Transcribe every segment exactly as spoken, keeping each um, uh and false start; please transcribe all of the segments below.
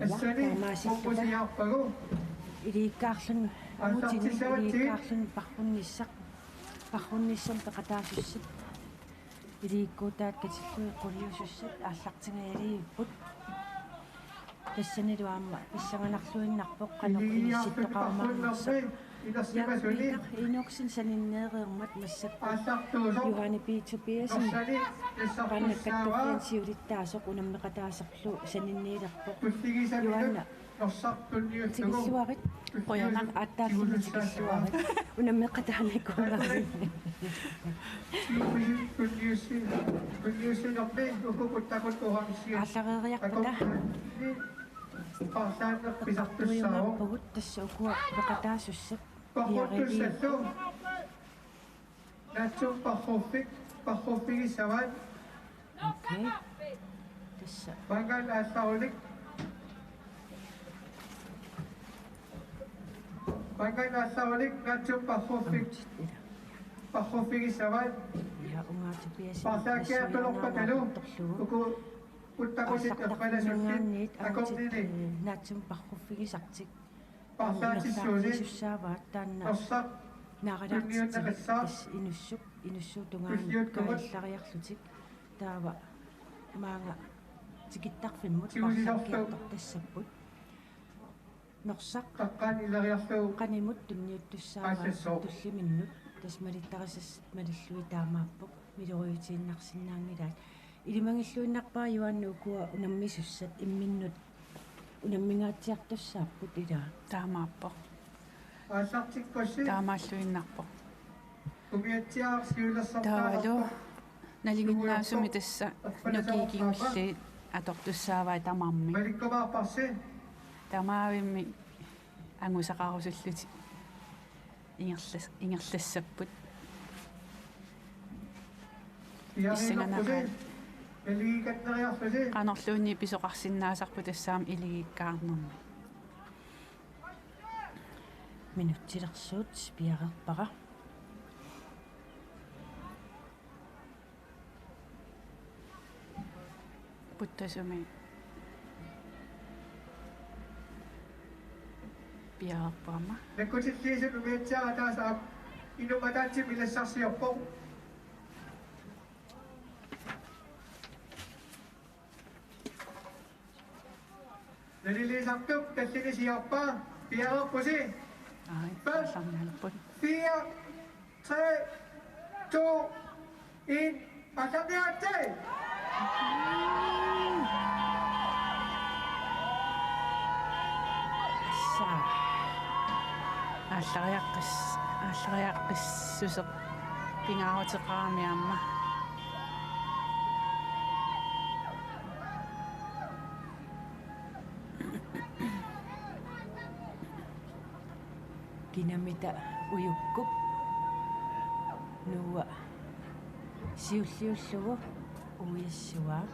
Assani taamaasilluta. Uqqusiarpagu. Iliikkaarluni, uutini aallartissavatsigu. Iliikkaarluni parrunnissaq, parrunnissamut peqataasussat. Iliikkuutaat katillugit quliusussat aallartingajalerput. Tassanilu aamma pissanganarluinnarpoq qanoq inissittoqarumaarnersoq. Jakob Peter Enoksen saninneereermat massakkut Johanne P. Tobiassen, Qaannat Kattuffianni siulittaasoq, unammeqataasorlu saninniilerpoq. Johanne, tikilluarit. Qujanaq. Aatsaaffimmi tikilluarit. Unammeqataanikuugaluarlugu. Aallareeriarpata. Oqartuiumaarpagut tassa ukua peqataasussat. Piareeriarput. Naatsumik parruffik, parruffigissavaat. Okay. Tassa. Maangaannaq aallarulik. Maangaannaq aallarulik naatsumik parruffik. Aamma ila. Parruffigissavaat. Ja, ungaatipiasi. Paarlaakkiartulerpatalu. Uku uttaqutit eqqalasuttit akornanni. Naatsumik parruffigisartik. Paarlaatissuusi. Imerlaartisussaavaat taanna. Norsaq. Naaralaartitsigit. Tunniunneqassaaq. Tassa inussup, inussuup tungaanut. Tulliuttumut. Kajallariarlutik. Taava maanga tikittarfimmut. Tigusisorlu. Paarlaakkiartortassapput. Norsaq. Taqqaani ileriarlugu. Qanimut tunniuttussaavaat. Aassassoq. Tulliminnut. Tassa malittarisassat malillugit taamaappoq. Miloriutiinnarsinnaanngilaat. Ilimagilluinnarpara Johanne ukua unammisussat imminnut unammingaatsiartussaapput ilaa. Taamaappoq. Aallartikkassi. Taamaalluinnarpoq. Umiatsiaq siulersortaalerpoq. Taavalu nalinginnaasumik tassa nukiit kingulliit atortussaavai tamarmik. Malikkumaarparsi. Tamavimmik angusaqarusullutik. Ingerlas-, ingerlassapput. Pissanganaqaat. Qanorluunniit pisoqarsinnaasarput tassami iligiikkaarnermi. Minutsilersuut piareerpara. Puttasumi piareerpara. Nakkutilliisut umiatsiaq ataaseq aamma inummut ataatsimut ilassarsiorpoq. Naliliisartup tallini siorpaa piareerpusi. Ai, fem, aallarniarput. Fire, tre, to, en. Aallarniaritsi. Sa. Aallariaqqis-, aallariaqqissuseq pingaaruteqarami aamma. Kinamita ujukkup Noah siulliullugu uiassavaa.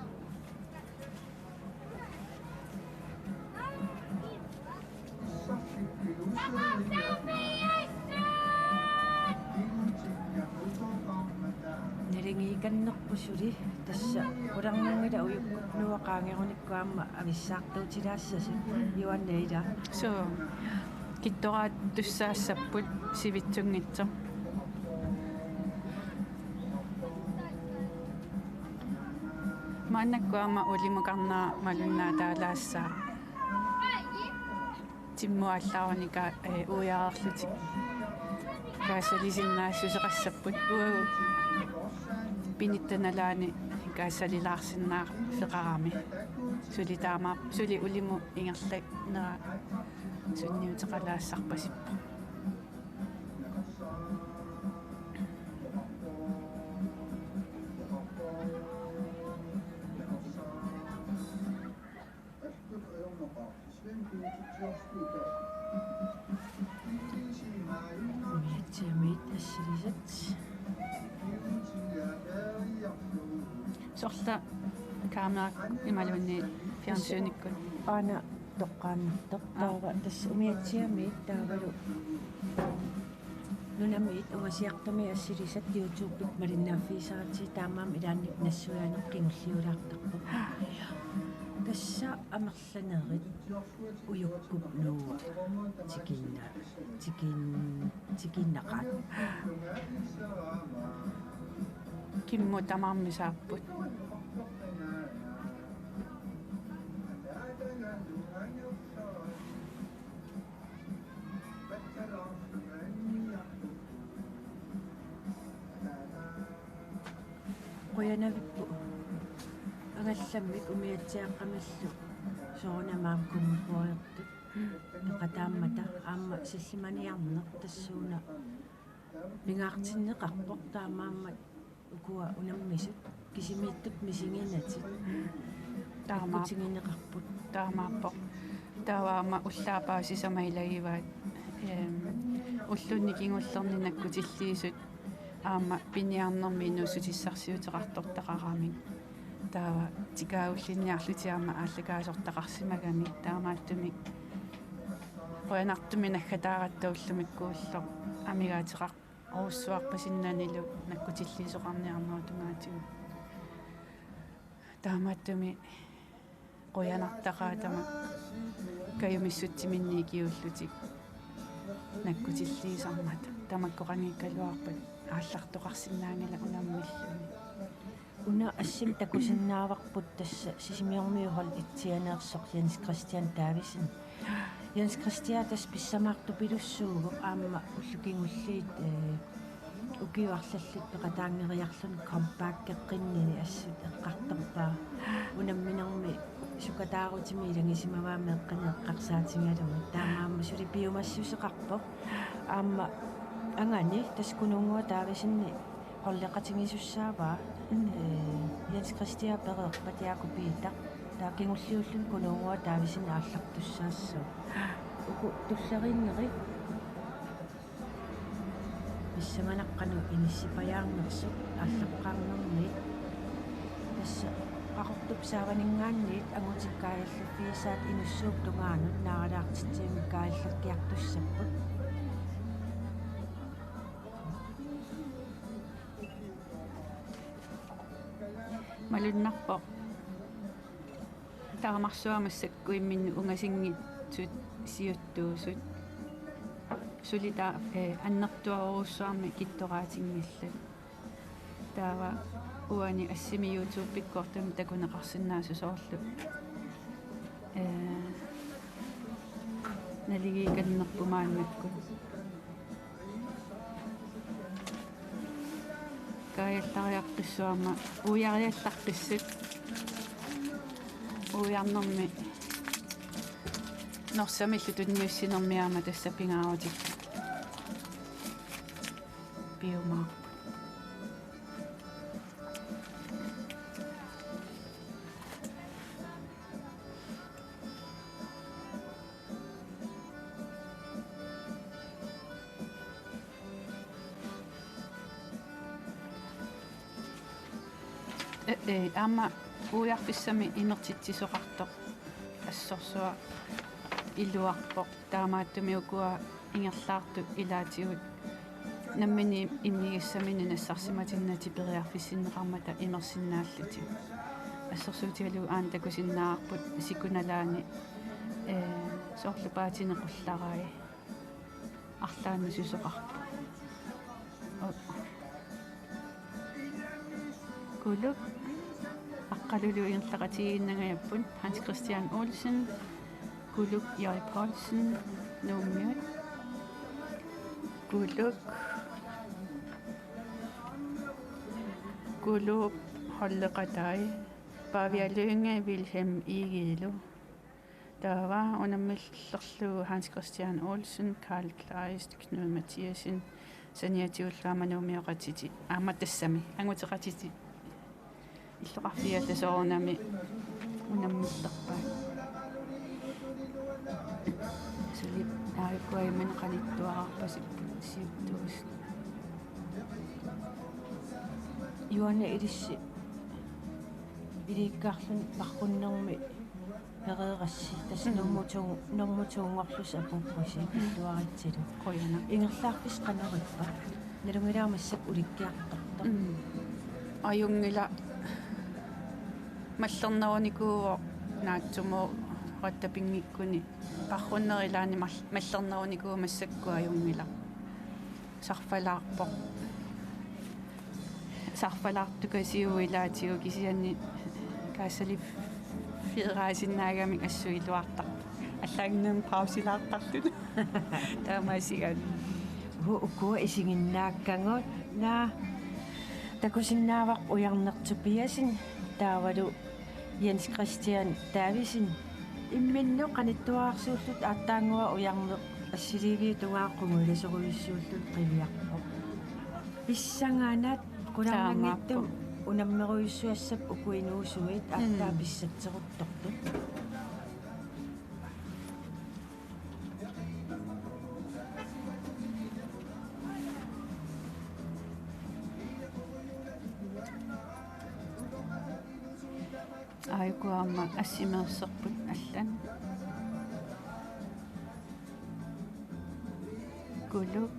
Naligiikannerput suli tassa qularnanngilaq ujukkup Noah qaangerunikku aamma avissaartuutilaassasut Johanne ilaa. Suu. Kittoraattussaassapput sivitsunngitsoq. Maannakkut aamma ulimukarnera malunnaataalaassaaq. Timmuallaaruni ka-, ee, uiareerlutik. Kaassalisinnaassuseqassapput uagut pinitta nalaani kaassalilaarsinnaarfeqarami. Suli taama, suli ulimut ingerlanera sunniuteqalaassarpasippoq. Umiatsiamiit assilisat. Sorleq kamera imaluunniit fjernsynikkut. Aana toqqaannartoq. Aa. Taava tassa umiatsiamiit taavalu nunamiit ungasiartumik assilisat YouTube-imi malinnaaffigisaratsigu, taamaammat ilaanni nassuiaaneq kingulliulaartarpoq. Tassa amerlanerit ujukkup nuua tikinna-, tikin-, tikinnaqaat. Kimmut tamarmik saapput. Qujanavippoq angallammik umiatsiaaqqamillu soorunami aamma kummut puujartut peqataammata aamma sillimaniarneq tassuuna pingaartinneqarpoq taamaammat ukua unammisut kisimiittut misiginatik. Taamaap-, takkutigineqarput. Taamaappoq. Taava aamma ullaaq paasisama ilagivaat, ehm, ullunni kingullerni nakkutilliisut aamma piniarnermi inuussutissarsiuteqartortaqaramik. Taava tikaagullinniarlutik aamma aallakaasortaqarsimagamik taamaattumik qujanartumik naggataaratta ullumikkuullutik amigaateqar- -orujussuarpasinnanilu nakkutilliisoqarniarnerup tungaatigut. Taamaattumik qujanartaqaaq tamakku kajumissutsiminnik ikiuullutik nakkutilliisarmata. Tamakkoqanngikkaluarpat aallartoqarsinnaanngilaq unammilluni. Una assimi takusinnaavarput tassa Sisimiormiut hold etsianeersoq Jens Christian Davidsen. Jens Christian tassa pissamaartupilussuuvoq aamma ullut kingulliit, eh, ukiut arlallit peqataanngeriarluni comebackeqqinnini assut eqqartorpaa. Unamminermi sukataarutimik ilagisimavaa meeqqanik eqqarsaatigalugit. Taamaammat suli piumassuseqarpoq. Aamma angani tassa Kunuunnguaq Davidsen holdeqatigisussaavaa, mm, eh, Jens Christian pereerpat Jakob Peter, taava kingulliulluni Kunuunnguaq Davidsen aallartussaassaaq. Uku tulleriinnerit pissanganaq qanoq inissipajaarnersut aallaqqaarnermiit. Tassa Qaqortup saavaninngaanniit angutit kaajallaffigisaat Inussuup tungaanut naaralaartitsivimmi kaajallakkiartussapput. Malunnarpoq. Taamarsuaq massakkut imminnut ungasinngitsut siuttuusut. Suli taava, eh, annertuarujussuarmik kittoraatinngillat. Taava uani assimi YouTube-ikkut taama takuneqarsinnaasoq soorlu, eh, naligiikannerput maannakkut. Kaajallariaqqissut aamma uiariallaqqissut. Uiarnermi norsamillu tunniussinermi aamma tassa pingaarutit piumaarput. Eh, eh, aamma uiarfissami imertitsisoqartoq assorsuaq iluarpoq. Taamaattumik ukua ingerlaartut ilaatigut nammineq immigissaminnik nassarsimatinnatik periarfissinneqarmata imersinnaallutik. Assersuutigalugu aamma takusinnaavarput sikunalaani, eh, soorlu paatini qullarai arlaannut susoqarput. O-, Kuluk, Aqqaluk ingerlaqatigiinnaviapput, Hans Christian Olsen, Kuluk J. Poulsen, Nuummiut. Kuluk, Kuluup holdeqatai, Pavia Lynge, Vilhelm Igilu. Taava unammillerlugu Hans Christian Olsen, Karl Kleist, Knud Mathiassen, saniatigullu aamma Nuummioqatitit, aamma tassami anguteqatitit illoqarfiit allat soorunami unammillerpaat. Suli taakku imminnut qanittuararpasipput siuttuusut. Juana ilissi iliikkaarluni paqqunnermi pereerassi, tassa Mm. nummer to, nummer to-nngorlusi apuuppusi, Mm. pilluaritsilu. Qujanaq. Ingerlaarfissaq qanoq ippa? Nalunngilara massakkut ulikkiartortoq. Mm. Ajunngilaq, mallernerunikuuvoq Naatsumooratta pinngikkuni parrunnerit ilaanni mal-, mallernerunikuuvoq, massakkut ajunngilaq. Sarfalaarpoq. Sarfalaartukasiuvoq ilaatigut, kisianni kaassaliffigeraasinnaagami assut iluartarpoq. Allaanngilaq pausilaartarluni. Taamaasigami. Uu, ukua isiginnaakkagut. Naa, takusinnaavara Ujarneq Tobiassen taavalu Jens Christian Davidsen. Imminnut qanittuararsuulluta aatsaannguaq Ujarneq assiliiviup tungaa qungujulasorujussuulluta qiviarpoq. Pissanganaq qularnanngitsumik. Taamaappoq. Unammerujussuassapput uku inuusuit aatsaat. Mm. Pissatseruttortut. Aajuku aamma assimeerserput allat. Kuluk.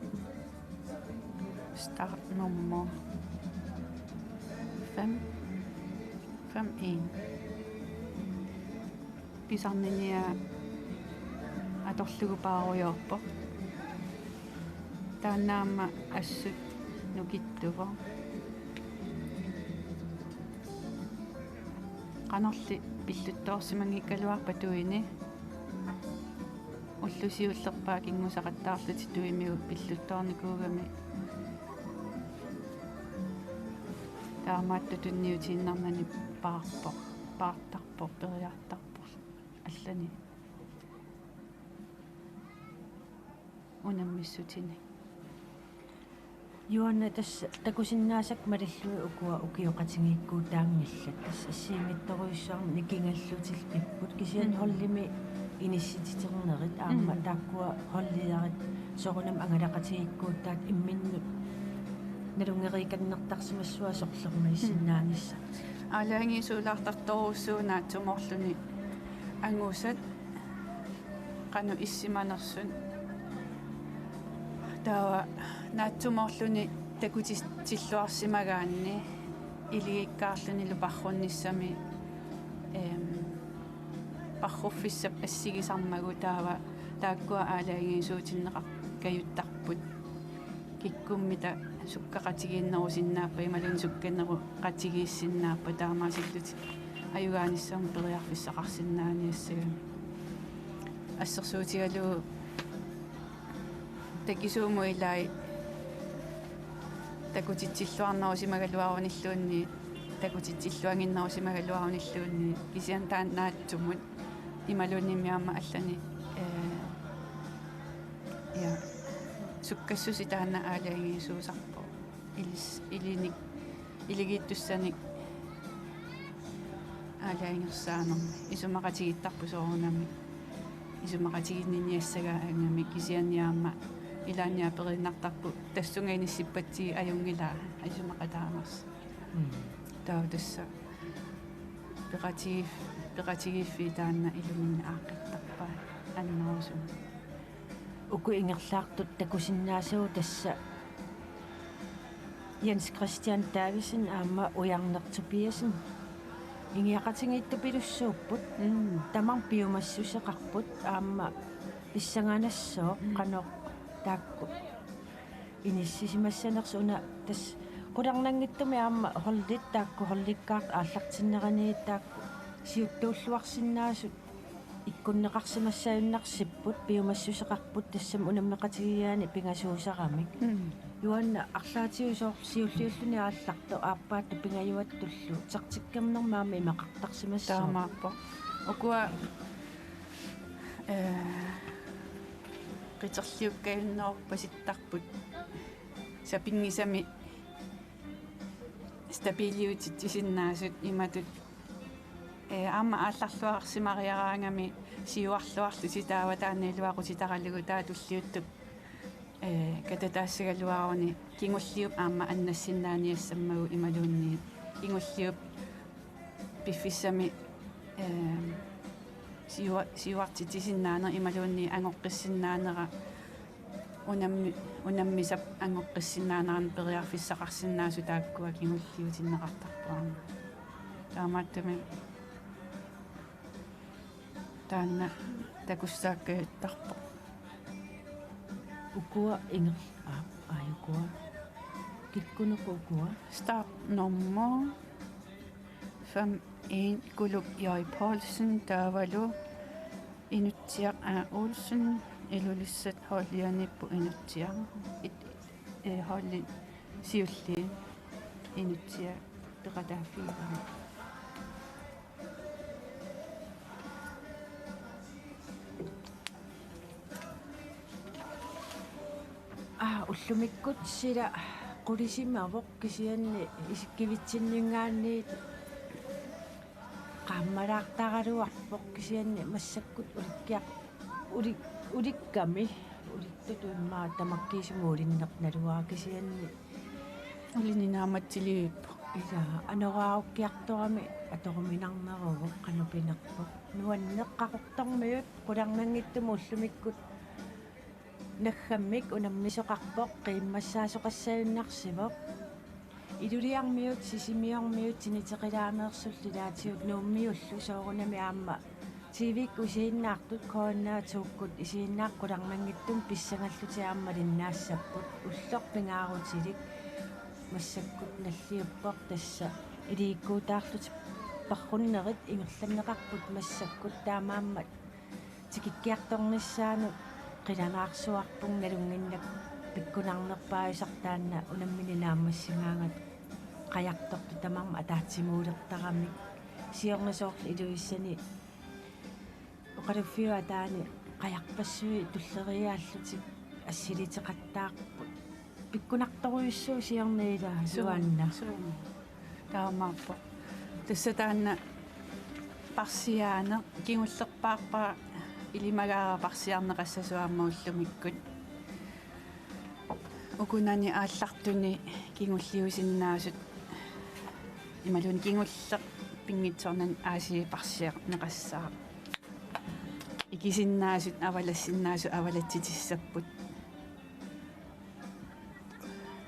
Startnummer fem. Fem en. Pisarniniaq atorlugu paarujoorpoq. Taanna aamma assut nukittuvoq. Qanorli pilluttoorsimanngikkaluarpat tuini. Ullut siullerpaat kinngusaqattaarlutik tuimigut pilluttoornikuugami. Taamaattoq tunniutiinnarnani paarpoq, paartarpoq, periartarpoq allanik unammissutinik. Juana, tassa takusinnaasakka malillugit ukua ukioqatigiikkuutaanngillat. Tassa assigiinngitsorujussuarmik nikingallutik pipput, kisianni. Mm. Holdimi inissititernerit aamma. Mm. Taakkua holdiarit soorunami angalaqatigiikkuutaat imminnut nalunngeriikannertarsimassuat sorlermiissinnaanissartik. Mm. Aalajangiisuulaartartorujussuuvoq naatsumoolluni angusat qanoq issimanersut. Taava naatsumoolluni takutissilluarsimagaanni iligikkaarlunilu parrunnissami, ehm, parruffissap assigisarmagu, taava taakkua aalajangiisuutinneqarkajuttarput. Kikkummita sukkaqatigiinnerusinnaappat imaluunniit sukkaneruqatigiissinnaapput, taamaasillutik ajugaanissamut periarfissaqarsinnaaniassagami. Assersuutigalugu takisuumut ilai takutitsilluarnerusimagaluarunilluunniit, takutitsilluannginnerusimagaluarunilluunniit, kisianni taanna naatsumut imaluunniimmi aamma allanik, ee, ja, sukkassuseq taanna aalajangiisuusarpoq. Ilis-, ilinik, iligiittussanik aalajangersaanermi. Isumaqatigiittarpoq soorunami. Isumaqatigiinniniassagaangami, kisianni aamma ilaanni aperiinnartarput: tassunga inissippatsigit ajunngilaa isumaqataanersoq. Mm. Taava tassa peqatigiif-, peqatigiiffiit taanna iluminni aaqqittarpaat annerusumik. Uku ingerlaartut takusinnaasagut tassa Jens Christian Davidsen aamma Ujarneq Tobiassen. Ingiaqatigiittupilussuupput. Mm. Tamarmik piumassuseqarput aamma pissanganassaaq. Mm. Qanoq taakku inissisimassanersut, una tassa qularnanngitsumik aamma holdit taakku holdikkaartut aallartinneraniit taakku siuttuulluarsinnaasut ikkunneqarsimassajunnarsippput, piumassuseqarput tassami unammeqatigiiaanik pingasuusaramik. Mm. Juana, arlaatigut soorlu siulliulluni aallartoq aappaattut pingajuattullu taktikkernermik aamma imaqartarsimassaaq. Taamaappoq. Ukua, ee, qiterliukkajunnerpasittarput sapinngisamik stabiliutitsisinnaasut imatut. Ee, aamma aallarluarsimariaraangami siuarluarlusi taava taanna iluaqutitaralugu taava tulliuttup, ee, katataassagaluaruni kingulliup aamma annassinnaaniassammagu imaluunniit kingulliup piffissami, ee, siua-, siuartitsisinnaaneq imaluunniit angoqqissinnaanera unammi-, unammisap angoqqissinnaanerannut periarfissaqarsinnaasut taakkua kingulliutinneqartarput aamma. Taamaattumik Taanna takussaakkajuttarpoq. Ukua inger-, aa, aa, ukua. Kikkuneq ukua? Startnummer fem en, Kulup J. Poulsen, taavalu Inutsiaq A. Olsen, Ilulissat holdianiippoq Inutsiaq. It-, eh, holdit siulliit Inutsiaq peqataaffigaat. Aa, ullumikkut sila qulisimavoq kisianni isikkivitsinninngaanniit qaammalaartaraluarpoq kisianni massakkut ulikkiar-, uli-, ulikkami, ulittutut immaqa tamakkiisumik ulinneq naluara kisianni. Ulinni naammatsilivippoq. Ila, anorerukkiartorami atoruminarneruvoq qanoq pinerpoq. Nuanneq Qaqortormiut qularnanngitsumik ullumikkut naggammik unammisoqarpoq, qiimmassaasoqassagunarsivoq. Ilulissarmiut, Sisimiormiut, Tiniteqilaameersullu ilaatigut Nuummiullu soorunami aamma T V-kkut isiginnaartut K N R to-kkut isiginnaartut qularnanngitsumik pissangallutik aamma malinnaassapput, ulloq pingaarutilik massakkut nalliuppoq, tassa ilikkuutaarlutik parrunnerit ingerlanneqarput massakkut, taamaammat tikikkiartornissaanut qilanaarsuarpunga, nalunnginnakku pikkunarnerpaajusarpoq taanna unammineq naammassigaangat qajartortut tamarmik ataatsimuulertaramik. Siorna soorlu Ilulissani oqaluffiup ataani qajarpassuit tulleriiaallutik assiliteqattaarput. Pikkunartorujussuuvoq siorna, ilaa. Suu. Nuanneq. Suu. Taamaappoq. Tassa taanna parsiaaneq kingullerpaarpara, ilimagaara parsiarneqassasoq aamma ullumikkut. Ukunani aallartuni kingulliusinnaasut imaluunniit kingulleq pinngitsoornani aasiit parsiarneqassaaq. Ikisinnaasut, avalassinnaasut avalatsitissapput.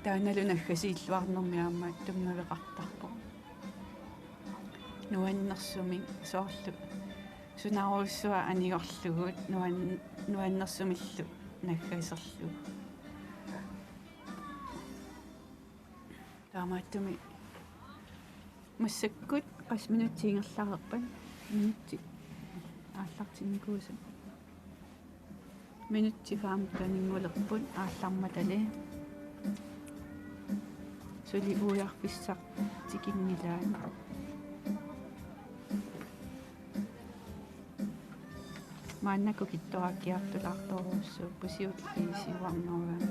Taannalu naggasiilluarnermi aamma tunngaveqartarpoq. Nuannersumik soorlu sunarujussuaq anigorlugu nuan-, nuannersumillu naggaserlugu. Taamaattumik massakkut qassit minutsit ingerlareerpat? Minutsit aallartinnikuusat. Minutsit femteninngulerput aallarmatali. Suli ujarfissaq tikinngilaat. Maannakkut kittorakkiartulaartorujussuupput siulliit siuarnerugamik.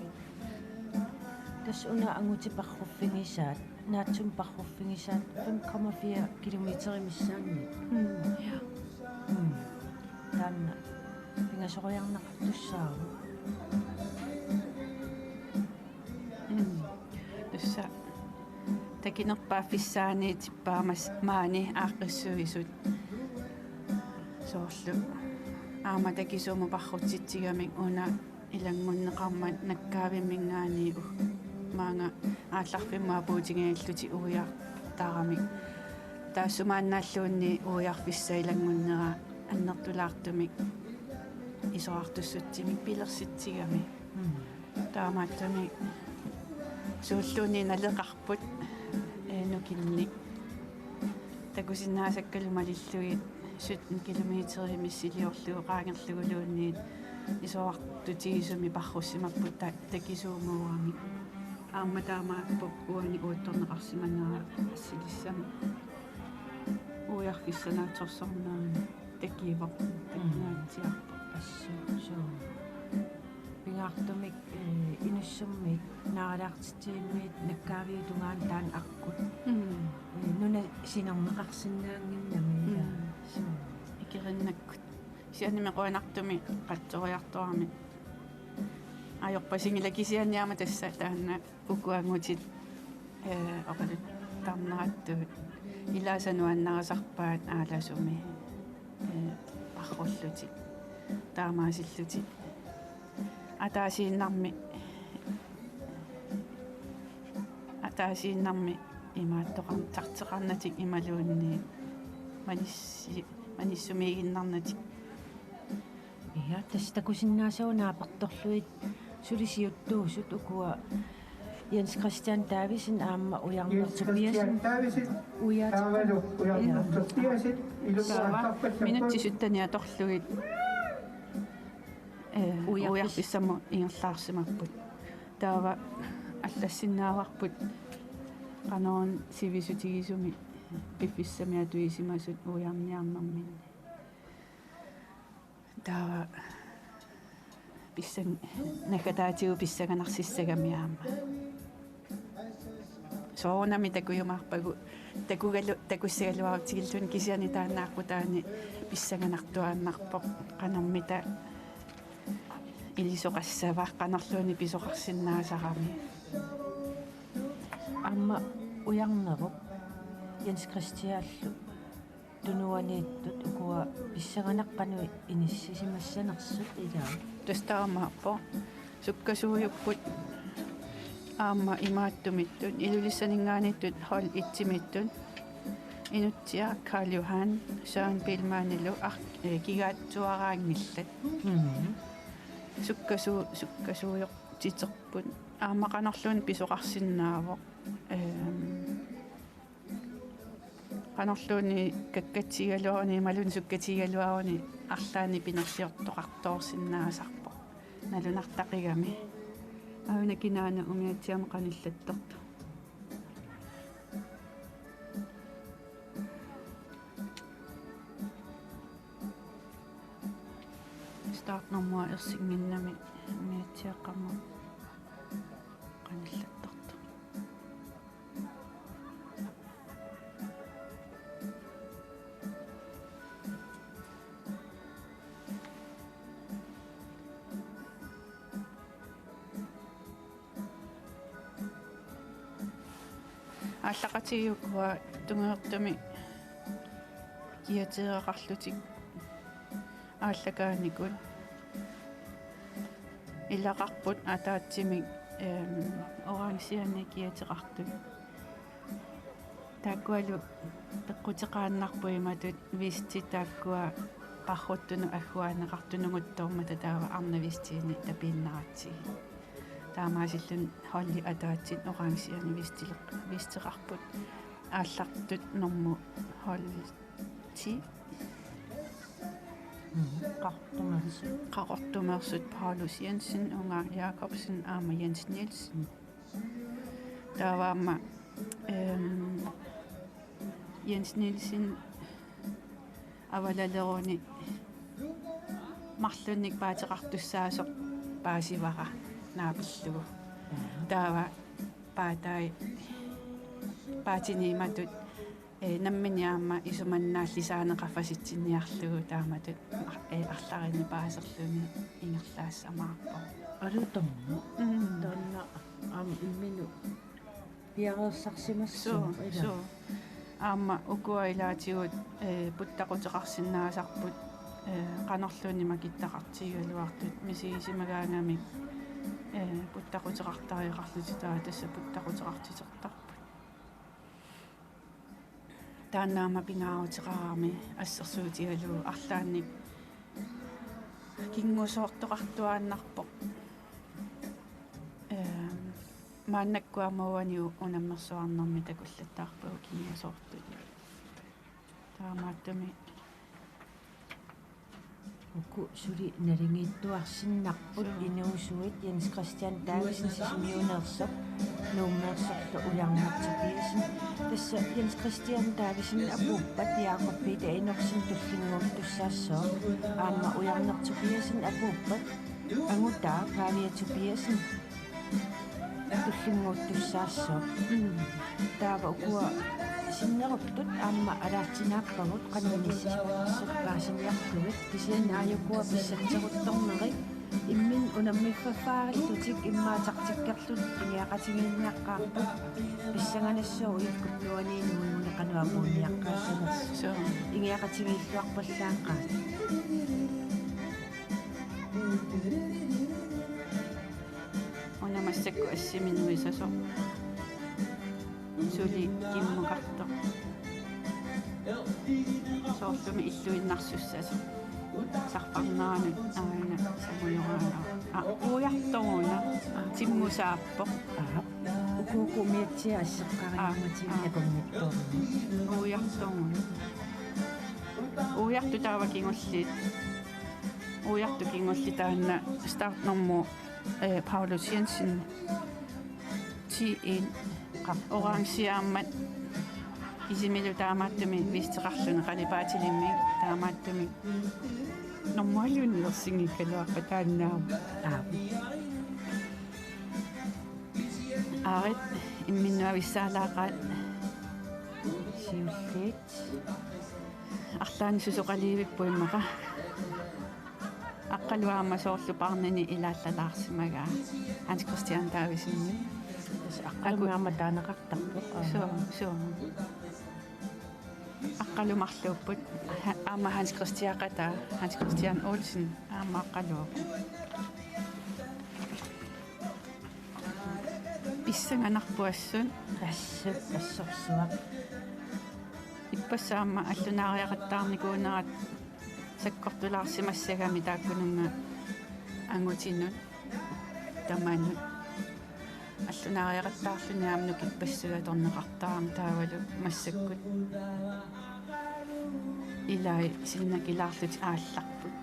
Tassa una angutit parruffigisaat, naatsumik parruffigisaat fem komma fire kilometer missaanni. Mm, ja. Mm. Taanna pingasoriarneqartussaavoq. Mm. Tassa takinerpaaffissaaniitippaamassa maani aaqqissuisut soorlu aamma takisuumut parrutsitsigamik una ilanngunneqarmat nakkaavimminngaanniit u-, maanga aallarfimmut apuutigigallutik ujartaramik. Taassumaannaalluunniit ujarfissaq ilanngunnera annertulaartumik isorartussutsimik pilersitsigami. Mm. Taamaattumik suulluunniit naleqarput, ee, nukinnik. Takusinnaasakkalu malillugit sytten kilometer missiliorlugu qaangerluguluunniit isorartutigisumik parrussimapput ta-, takisuumuugamik. Aamma taamaappoq uani uuttorneqarsimanera assilissamik. Ujarfissaq naatsorsornerani takivoq, mm, takunaatsiarpoq. Assut, suu. Pingaartumik, eh, Inussummiit naalaartitsivimmiit nakkaaviup tungaanut taanna aqqut. Mm. Eh, nuna sinerneqarsinnaannginnami, ilaa. Mm. Suu. Ikerinnakkut. Kisiannimi qujanartumik qatsoriartorami. Ajorpasinngilaq kisianni aamma tassa taanna uku angutit, eh, oqaluttarnerattut ilaasa nuannarisarpaat aalasumi, eh, parrullutik, taamaasillutik. Ataasiinnarmi, ataasiinnarmi imaattoqartarteqarnatik imaluunniit manissi-, manissumiiginnarnatik Ja, tassa takusinnaasavut naapertorlugit suli siuttuusut ukua Jens Christian Davidsen aamma Ujarneq Tobiassen. Ujarneq taavalu Ujarneq Tobiassen. Taava minutsit sytteni atorlugit, eh, ujarpis- ujarpissamut ingerlaarsimapput. Taava allassinnaavarput qanoq sivisutigisumik piffissami atuisimasut ujarniarnerminni. Taava pissan-, naggataatigut pissanganarsissagami aamma. Soorunami takujumaarpagut, takugalu-, takussagaluarutigilluunniit, kisianni taanna aqqutaani pissanganartuaannarpoq qanormita ilisoqassava, qanorluunniit pisoqarsinnaasarami. Aamma Ujarnerup Jens Christianlu tunuaniittut ukua pissanganaq qanoq inissisimassanersut, ilaa? Tassa taamaappoq. Sukkasuujupput aamma imaattumiittut, Ilulissaninngaanniittut hold et-imiittut. Inutsiaq Karl Johan, Søren Biilmannilu ar-, eh, kigaatsuaraanngillat. Mhm. Sukkasuu-, sukkasuujoqtiterput. Aamma qanorluunniit pisoqarsinnaavoq. Ehm, qanorluunniit kakkatsigigaluaruni imaluunniit sukkatigigaluaruni arlaannik pinerliortoqartoorsinnaasarpoq. Nalunartaqigami. Aana kinaana umiatsiamut qanillattortoq. Startnummer ersinnginnami umiatsiaqqamut qanillattortoq. Aallaqatigiit ukua tungujortumik kiateeraqarlutik aallakaanikut ilaqarput ataatsimik, ehm, orangeani kiateqartut. Taakkualu peqquteqaannarput imatut vestit taakkua qarruttunut agguaaneqartunut nunguttoormata taava arnavestiinik tapiinnaratsigit. Taamaasilluni holdit ataatsit orangeani vestileq-, vesteqarput aallartut normu hold ti. Mhm. Qaqortumeersut. Qaqortumeersut Paulus Jensen, Unga Jakobsen aamma Jens Nielsen. Taava aamma, ehm, Jens Nielsen avalaleruni marlunnik paateqartussaasoq paasivara naapillugu. Taava paatai, paatini imatut, eh, nammineq aamma isumannaallisaaneq qaffasitsinniarlugu taamatut, eh, arlalinnik paaserluni ingerlaassamaarpoq. Alutornaq. Mm. Taanna aamma imminut piareersarsimassaaq. Suu, ilaa? Suu. Aamma ukua ilaatigut, eh, puttaquteqarsinnaasarput, eh, qanorluunniit makittaqartigigaluartut misigisimagaangamik, eh, puttaquteqartariaqarlutik, taava tassa puttaquteqartitertarput. Taanna aamma pingaaruteqarami assersuutigalugu arlaannik kingusoortoqartuaannarpoq. Ehm, maannakkut aamma uani u-, unammersuarnermi takullattaarpagut kingusoortut. Taamaattumik uku suli naligiittuarsinnarput. Suu. Inuusuit Jens Christian Davidsen Sisimiuneersoq, Nuummeersorlu Ujarneq Tobiassen. Tassa Jens Christian Davidsen apuuppat Jakob Peter Enoksen tullinnguuttussaassooq. Aamma Ujarneq Tobiassen apuuppat angutaa Pavia Tobiassen tullinnguuttussaassooq. Mm. Taava ukua sinneruttut aamma alaatsinaappagut qanoq inissisimanersut paasiniarlugit, kisianni aajukua pissatseruttornerit imminnut unammiffaffarillutik immaqa taktikkerlutik ingiaqatigiinniaqqaarput. Pissanganassaaq ujakkut nuaniinni uiguneqanua puuniaqqaassanersoq. Suu. Ingiaqatigiilluarpallaaqaat. Una massakkut assimi nuisasoq. Suli kimmukartoq. Soorlumi illuinnarsussasoq. Sarfarneranut aana samujoraana. Aa, ujartoruna. Aa, timmusaappoq. Aa, ukuuku umiatsiaq asseqqarinnammatigut. Aa, aa. Takunngitsoornani. Ujartoruna. Ujartoq taava kingulleq. Ujartoq kingulleq taanna startnummer, eh, Paulus Jensen. T en. Orangeammat kisimilu taamaattumik visteqarluni qalipaatilimmik taamaattumik normualiunnersinngikkaluarpat taannaam. Aap. Aarit imminnut avissaalaaqaat. Siulliit. Arlaannik susoqaliivipput immaqa. Aqqalu aamma soorlu barnini ilaallalaarsimagaa. Hans Christian Davidsenip. Tassa aqqalumi aamma taaneqartarpoq. Suu, suu. Aqqalu marluupput. Ha-, aamma Hans Christiaqataa, Hans Christian Olsen, aamma aqqaluupput. Pissanganarpoq assut. Assut, assorsuaq. Ippassaq aamma allunaariaqattaarnikuunerat sakkortulaarsimassagami taakkununnga angutinut tamanut. Allunaariaqattaarluni aamma nukippassuit atorneqartarami taavalu massakkut. Ilai sinnakilaarlutik aallarput.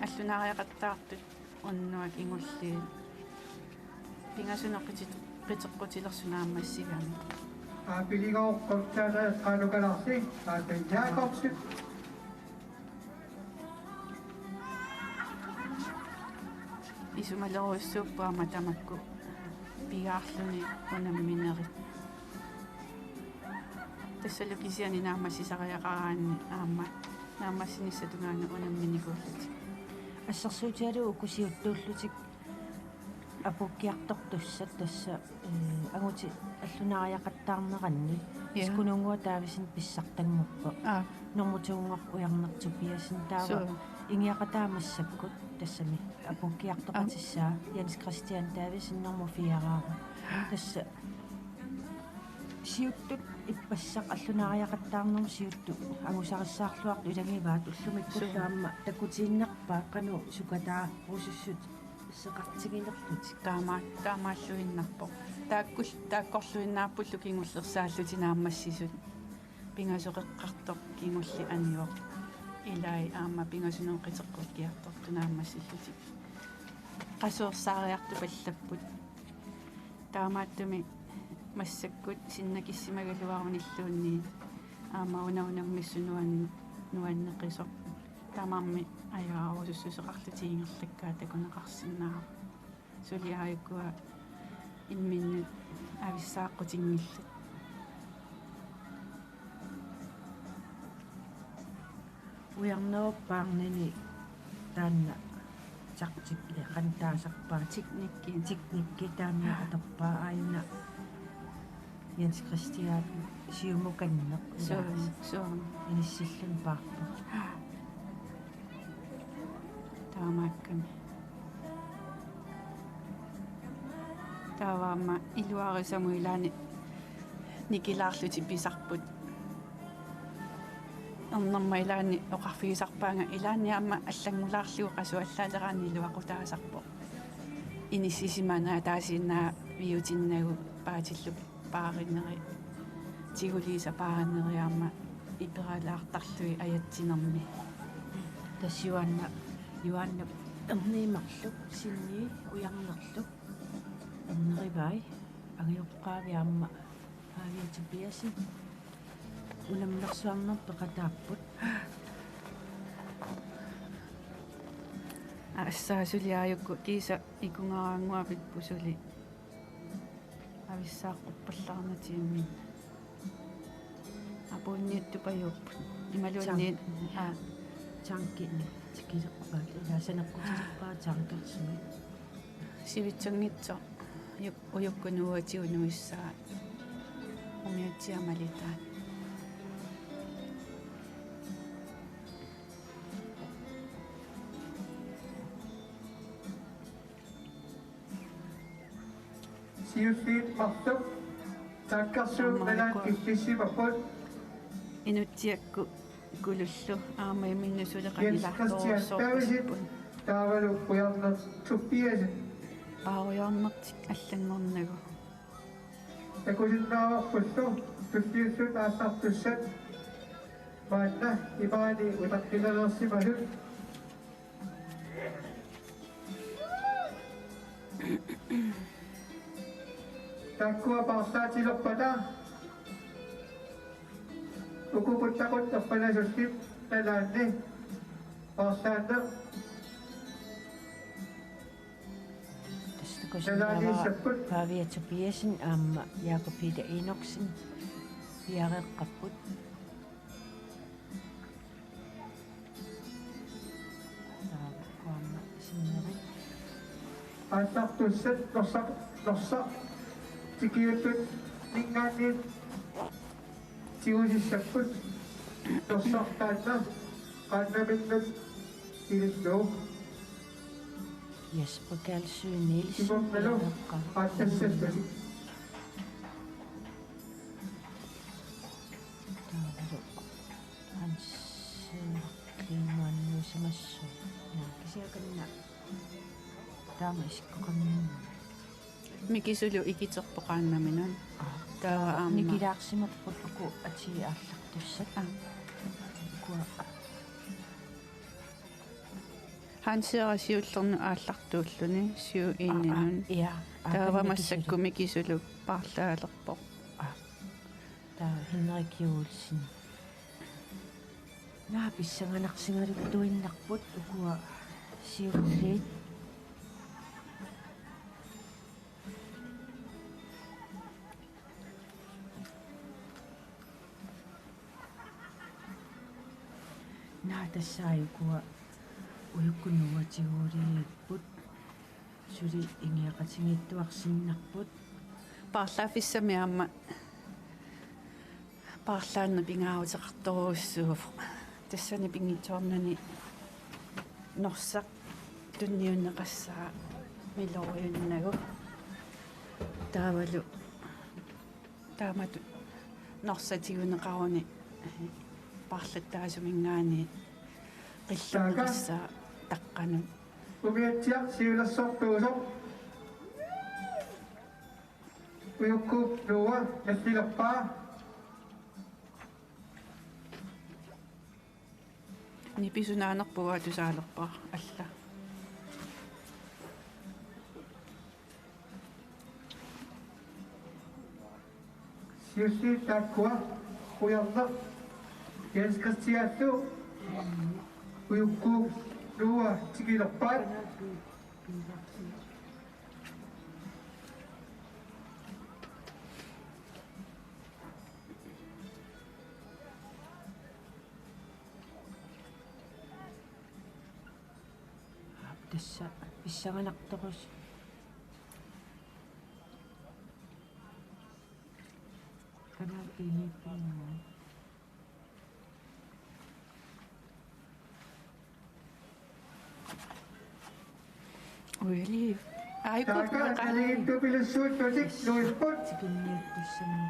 Allunaariaqattaartut unnuaq kingulliit. Pingasunut qiti-, qiteqqutilersoq naammassigami. Aapiligoqqortaana eqqaanukalarsi, Aapin Jakobsen. Isumalerujussuupput aamma tamakku pigaarluni unamminerit. Tassalu kisianni naammassisariaqaraanni aamma naammassinissap tungaanut unamminikuullutik. Assersuutigalugu uku siuttuullutik apuukkiartortussat tassa, eh, angutit allunaariaqattaarneranni. Ja. Skununnguaq Davidsen pissartanngorpoq. Aa. Normu to-nngorpoq Ujarneq Tobiassen taava. Suu. Ingiaqataa massakkut tassami apuukkiartoqatissaa. Aa. Jens Christian Davidsen normu fire-aavoq. Tassa siuttut ippassaq allunaariaqattaarnermut siuttut angusarissaarluartut ilagivaat ullumikkullu. Suu. Aamma takutiinnarpaa qanoq sukataarusussut seqartiginerlutik. Taama-, taamaalluinnarpoq. Taakkul-, taakkorluinnaappullu kingullersaallutik naammassisut. Pingasut eqqartoq kingulleq anivoq. Ilai aamma pingasunut qiteqqukkiartortut naammassillutik. Qasoorsaariartupallapput. Taamaattumik massakkut sinnakissimagaluarunilluunniit aamma una unammissut nuan-, nuanneqisoq. Tamarmik ajoraarusussuseqarlutik ingerlakkaat takuneqarsinnaavoq. Suli aajukua imminnut avissaaqqutinngillat. Ujarnerup barnini taanna taktik, eh, qanoq taasarpaa? Teknikki. Teknikki taanna atorpaa aajuna Jens Christian siumukanneq. Suu, suu. Inissilluni paarput. Taamaakkami. Taava aamma iluarisamut ilaanni nikilaarlutik pisarput. Ernerma ilaanni oqarfigisarpaanga ilaanni aamma allanngulaarlugu qasuallaaleraanni iluaqutaasarpoq. Inissisimaneq ataasiinnaaviutinnagu paatillugu paarineri, tiguliisa paarineri aamma iperalaartarlugit ajatsinermi. Tassa Juaanna, Juaannap erniit marluk, Sinnii Ujarnerlu ernerivai, angajoqqaavi aamma Pavia Tobiassen unammersuarneq peqataapput. Assa suli aajukua kiisa ikungaraannguavipput suli. Avissaaqquppallarnatigimmin. Apuunniuttupajuupput. Imaluunniit. Tang-, aa. Tankini tikilerpaat, ilaa saneqqutilerpaat tankersuit. Sivitsunngitsoq. Ujuk-, ujukkut nuuatigut nuissaat. Umiatsiaq malitaat. Siulliit marluk taakkarsuup nalaani killissimapput. Inutsiakkut Kulullu aamma imminnut suli Jens Christian Davidsen, qanilaartorujussuusarput. Taavalu Qujanaq Tobiassen. Paarujoornartik allanngornagu. Takusinnaavarpullu tulliullutik aallartussat maanna imaani utaqqilalersimasut. Taakkua paarlaatilerpata uku puttaqut erpalasullit nalaanni paarlaanneq. Tassa takusinnaavat nalaaniissapput. Pavia Tobiassen aamma Jakob Peter Enoksen piareeqqapput. Taava aamma sinneri. Aallartussat Norsaq, Norsaq tikiuttut ninngaanniit tigusissapput. Norsaq taanna qaannaminnut ilillugu. Jesper Kalsøe Nielsen. Kingornalu qaattassallutik. Taavalu Hans Klimanuusimassooq. Naa, kisianni kanna taama isikkoqarniarnanga. Mikisulu ikiterpoq qaannaminut. Aa. Taava aamma nikilaarsimapput uku atii aallartussat. Aa. Ukua. Hansera siullernut aallartuulluni syv en-inut. Aa, aa, ja. Aa, taava taanna massakkut Mikisulu. Mikisulu paarlaalerpoq. Aa. Taava Henrik Juulsen. Naa, pissanganarsigaluttuinnarput ukua siulliit. Naa, tassa ukua ujukkut nuuatigooriipput. Suli ingiaqatigiittuarsinnarput. Paarlaaffissami aamma paarlaanneq pingaaruteqartorujussuuvoq. Tassani pinngitsoornani Norsaq tunniunneqassaaq miloriunnagu. Taavalu taamatut Norsaq tiguneqaruni paarlattaasuminngaanniit qillerneqassaaq taqqanut. Umiatsiaq siulersortuusoq. Ujukkut Noah nallilerpaa. Nipi sunaanerput tusaalerpara alla. Siulliit taakkua Qujanaq, Jens Christianlu Ujukkut Noah tikilerpaat. Tassa pissanganartorujussuuvoq. Kanal P-miippunga. Uili. Ai, taakku kukkuneqaat. Naligiittupilussuuttutik nuipput. Tikinniittussanni.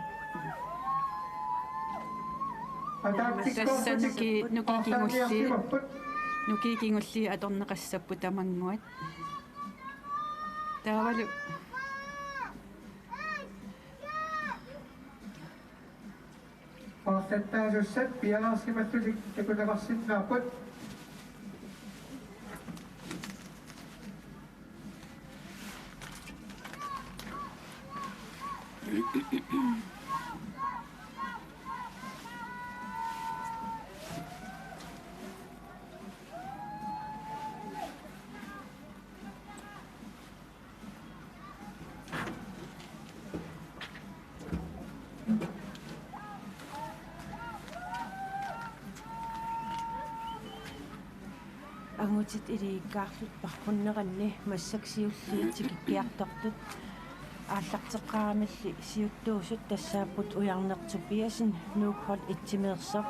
Ataatsikkoortutik. Tassa nukii, nukii kingulliit. Paarlaanniarsimapput. Nukii kingulliit atorneqassapput tamannguat. Taavalu. Paarlattaasussat piareersimallutik takuneqarsinnaapput. Angutit ilikkaarlutik paarrunneranni massakkut siulliit tikikkiartortut aallarteqqaaramilli siuttuusut tassaapput Ujarneq Tobiassen, Nuuk hold et-imeersoq,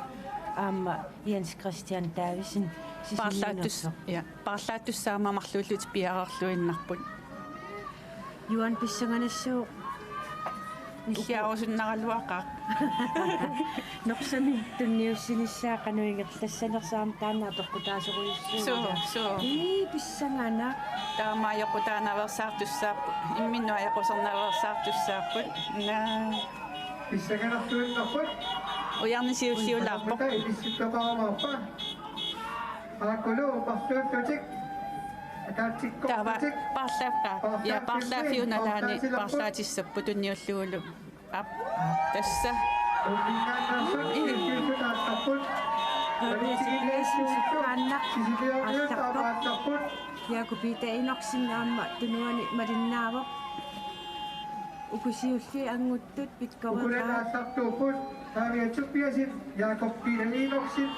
aamma Jens Christian Davidsen, Sisimiuneersoq. Paarlaattus-, ja, paarlaattussaammat marluullutik piareerluinnarput. Juan, pissanganassuuq. Illiarusunnaraluaqaaq. Norsami tunniussinissaa qanoq ingerlassanersoq aamma taanna apeqqutaasorujussuuvoq. Suu, suu. Ii, pissanganaq. Taama ajoqutaanaveersaartussaapput. Imminnut ajoqusernaveersaartussaapput. Naa. Pissanganartuinnarput. Ujarni siulliulaarpoq. Apeqqutaa ilissittaqarumaarpa. Aakkulu parluuttutik. Taava paarlaaffiup nalaani paarlaatissapput tunniullugulu. Aap, tassa. Jakob Peter Enoksen aamma tunuani malinnaavoq. Uku siulliit anguttut pikkoreqaat. Ukulalaasartuupput Pavia Tobiassen, Jakob Peter Enoksen.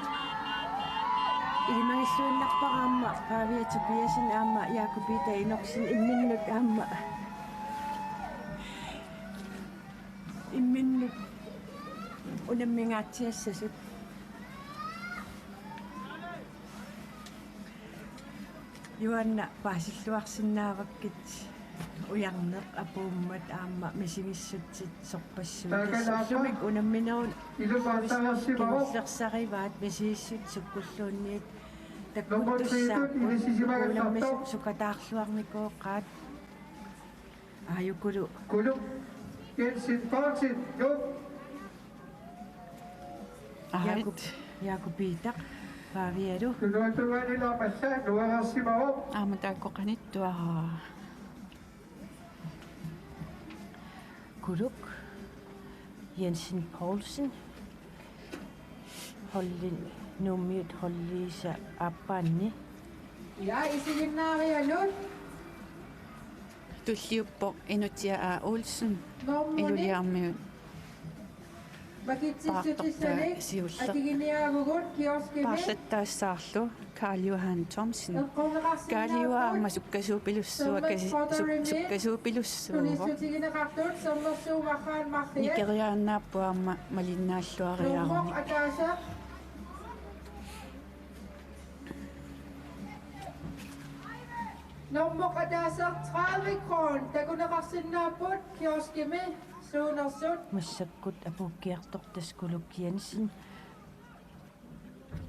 Ilimagilluinnarpara aamma Pavia Tobiassen aamma Jakob Peter Enoksen imminnut aamma. Imminnut unammingaatsiassasut. Juanna paasilluarsinnaavakkit ujarneq apuummat aamma misigissutsit sorpassuit. Tassuullumi unamminerup kingullersarivaat misigissutsit sukkulluunniit takkuttussaapput unammisup sukataarluarnikooqaat. Aajukulu. Kuluk Jensen Poulsen, Nuuk. Arit. Jakob, Jakob Peter, Pavialu. Tunuatungaanilaarpassaa, nuereersimavoq. Aamma taakku qanittuaraa. Kuluk Jensen Poulsen. Holdin, Nuummiut holdiisa aappaanni. Ja, isiginnaarianut. Tulliuppoq Inutsiaq A. Olsen, Nuummiut. Iluliarmiut. Makitsissutissanik paartortaa siulleq. Atiginiaagugut kioskimi. Paarlattaassaarlu Karl Johan Thomsen. Eqqorneqarsinnaapput. Karl Johan aamma sukkasuupilussuaq kasi-, suk-, sukkasuupilussuuvoq. Tunissutigineqartut sermersuup marraat marliat. Nikeriaannaapput aamma malinnaalluariaruni. Nuummoq ataaseq. Nuummoq ataaseq tredive kroner. Takuneqarsinnaapput kioskimi suunersut. Massakkut apuukkiartortas Kuluk Jensen.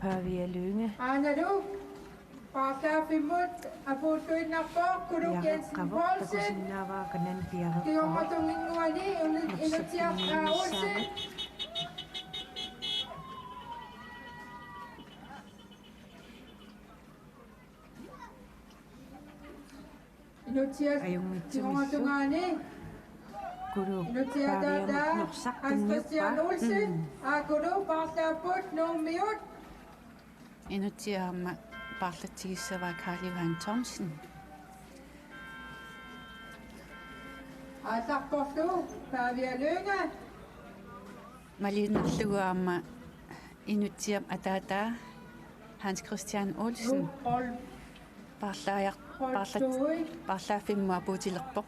Pavia Lynge. Aanalu paarlaaffimmut apuuttuinnarpoq Kuluk Jensen Poulsen. Takusinnaavara kanani piareerpoq. Kingornatunginnguani Inutsiaq A. Olsen. Inutsiaq. Ajunngitsumillu. Kingornatungaani. Kuluk. Inutsiaq Paviamut ataataa Norsaq Hans Christian tunniuppaa. Olsen. Mm. Aakkulu paarlaapput Nuummiut. Inutsiaq aamma paarlatsigissavaa Karl Johan Thomsen. Aallarporlu Pavia Lynge. Maliinnarlugu aamma Inutsiap ataataa Hans Christian Olsen. Paarlaajar-, paarlat-, paarlaaffimmut apuutilerpoq.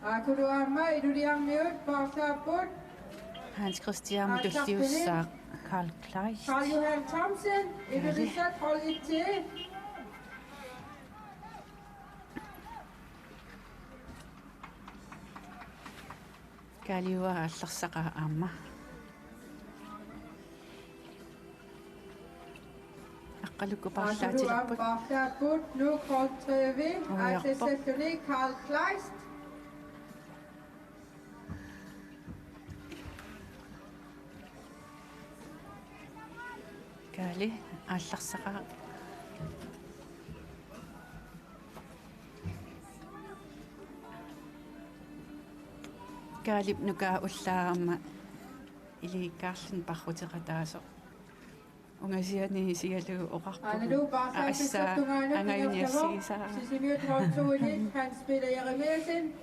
Aakkulu aamma Iluliarmiut paarlaapput. Hans Christian tulliussaaq. Karl Kleist. Karl Johan Thomsen, Ilulissat hold et. Kaaliua aallarsaqaaq aamma. Aqqalukku paarlaatilerput. Paarlaapput Nuuk hold tre, uiarpoq. Aallassalluni Karl Kleist. Kaali aallarsaqaaq. Kaalip nukaa ullaaq aamma Eli Karlsen parruteqataasoq. Ungasiani isigalugu oqarpugut. Aanalu paarlaatigisartungaanut. Aa, assa, angajuniassigisaa. Sisimiut hold to-ini Hans Peter Jeremiassen,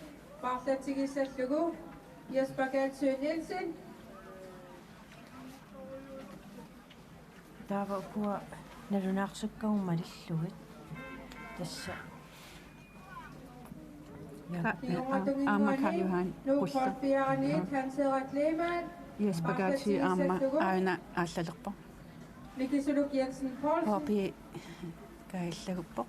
paarlaatigissallugu Jesper Galsøe Nielsen. Taava ukua nalunaarsukkavut malillugit. Tassa. Ja. Ka-, aamma Karl Johan Nuuk Buller. Jesper Galsøe aamma aana aallalerpoq. Nikisuluk Jensen Poulsen. H P kajallaguppoq.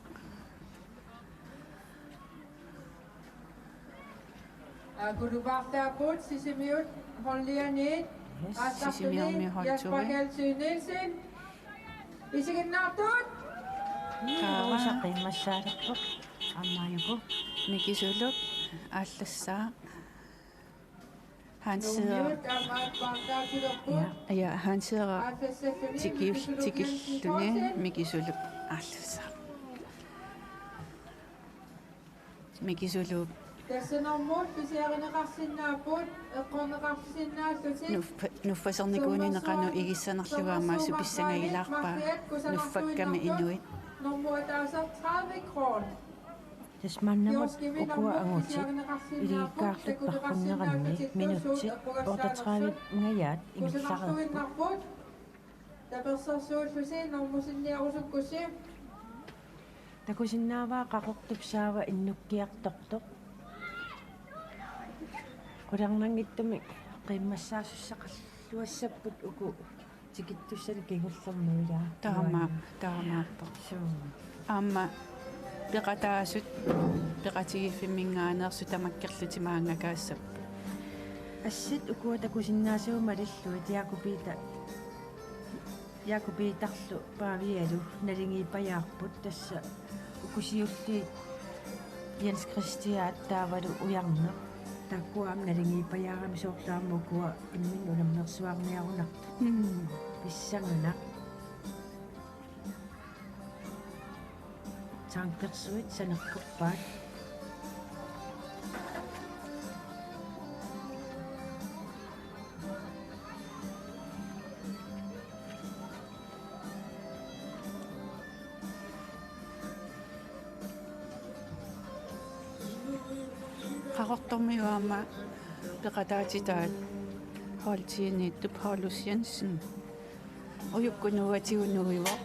Kulupaartaapput Sisimiut holdianiit. Yes, aallartuni Sisimiormiut hold Jasper to. Kjeld Thy Nielsen. Isiginnaartut. Taava. Uusaqimmassaalerpoq. Aamma ajuku. Mikisuluk aallassaaq. Hans Ceder. Nuummiut aamma aallartaalerput. Ja. Ja, Hans Ceder. Aallassaalluni tikil-, Mikisuluk tikilluni Jensen Poulsen. Mikisuluk aallassaaq. Mikisuluk. Tassa normu pisiarineqarsinnaapput, eqqorneqarsinnaallutik. Nuffa-, nuffasernikuuneq qanoq igissanerlugu aamma assut pissangagilaarpaa, nuffakkami inuit. Normu ataaseq tredive kroner. Tassa maannamut ukua angutit ilikkaartut parrunneranni minutsit otteogtredive-nngaajaat ingerlareerput. Tapersersuullusi normusinniarusukkussi. Takusinnaavaa Qaqortup saava innukkiartortoq. Qularnanngitsumik qimmassaasussaqarluassapput uku tikittussanik kingullermi ilaa. Taama, taamaappoq. Suu. Aamma peqataasut, peqatigiiffimminngaanneersut tamakkerlutik maanngakaassapput. Assit ukua takusinnaasavut malillugit Jakob Peter, Jakob Peterlu Paavialu naligiippajaarput, tassa uku siulliit Jens Christian taavalu Ujarneq. Taakkua aamma naligiippajaarami, soorlu aamma ukua imminnut unammersuarniarunarput. Mm. Pissanganaq. Tankersuit sanerkorpaat. Qaqortormiut aamma peqataatitaat hold ti-niittup Paulus Jensen. Ujukkunuuatigut nuivoq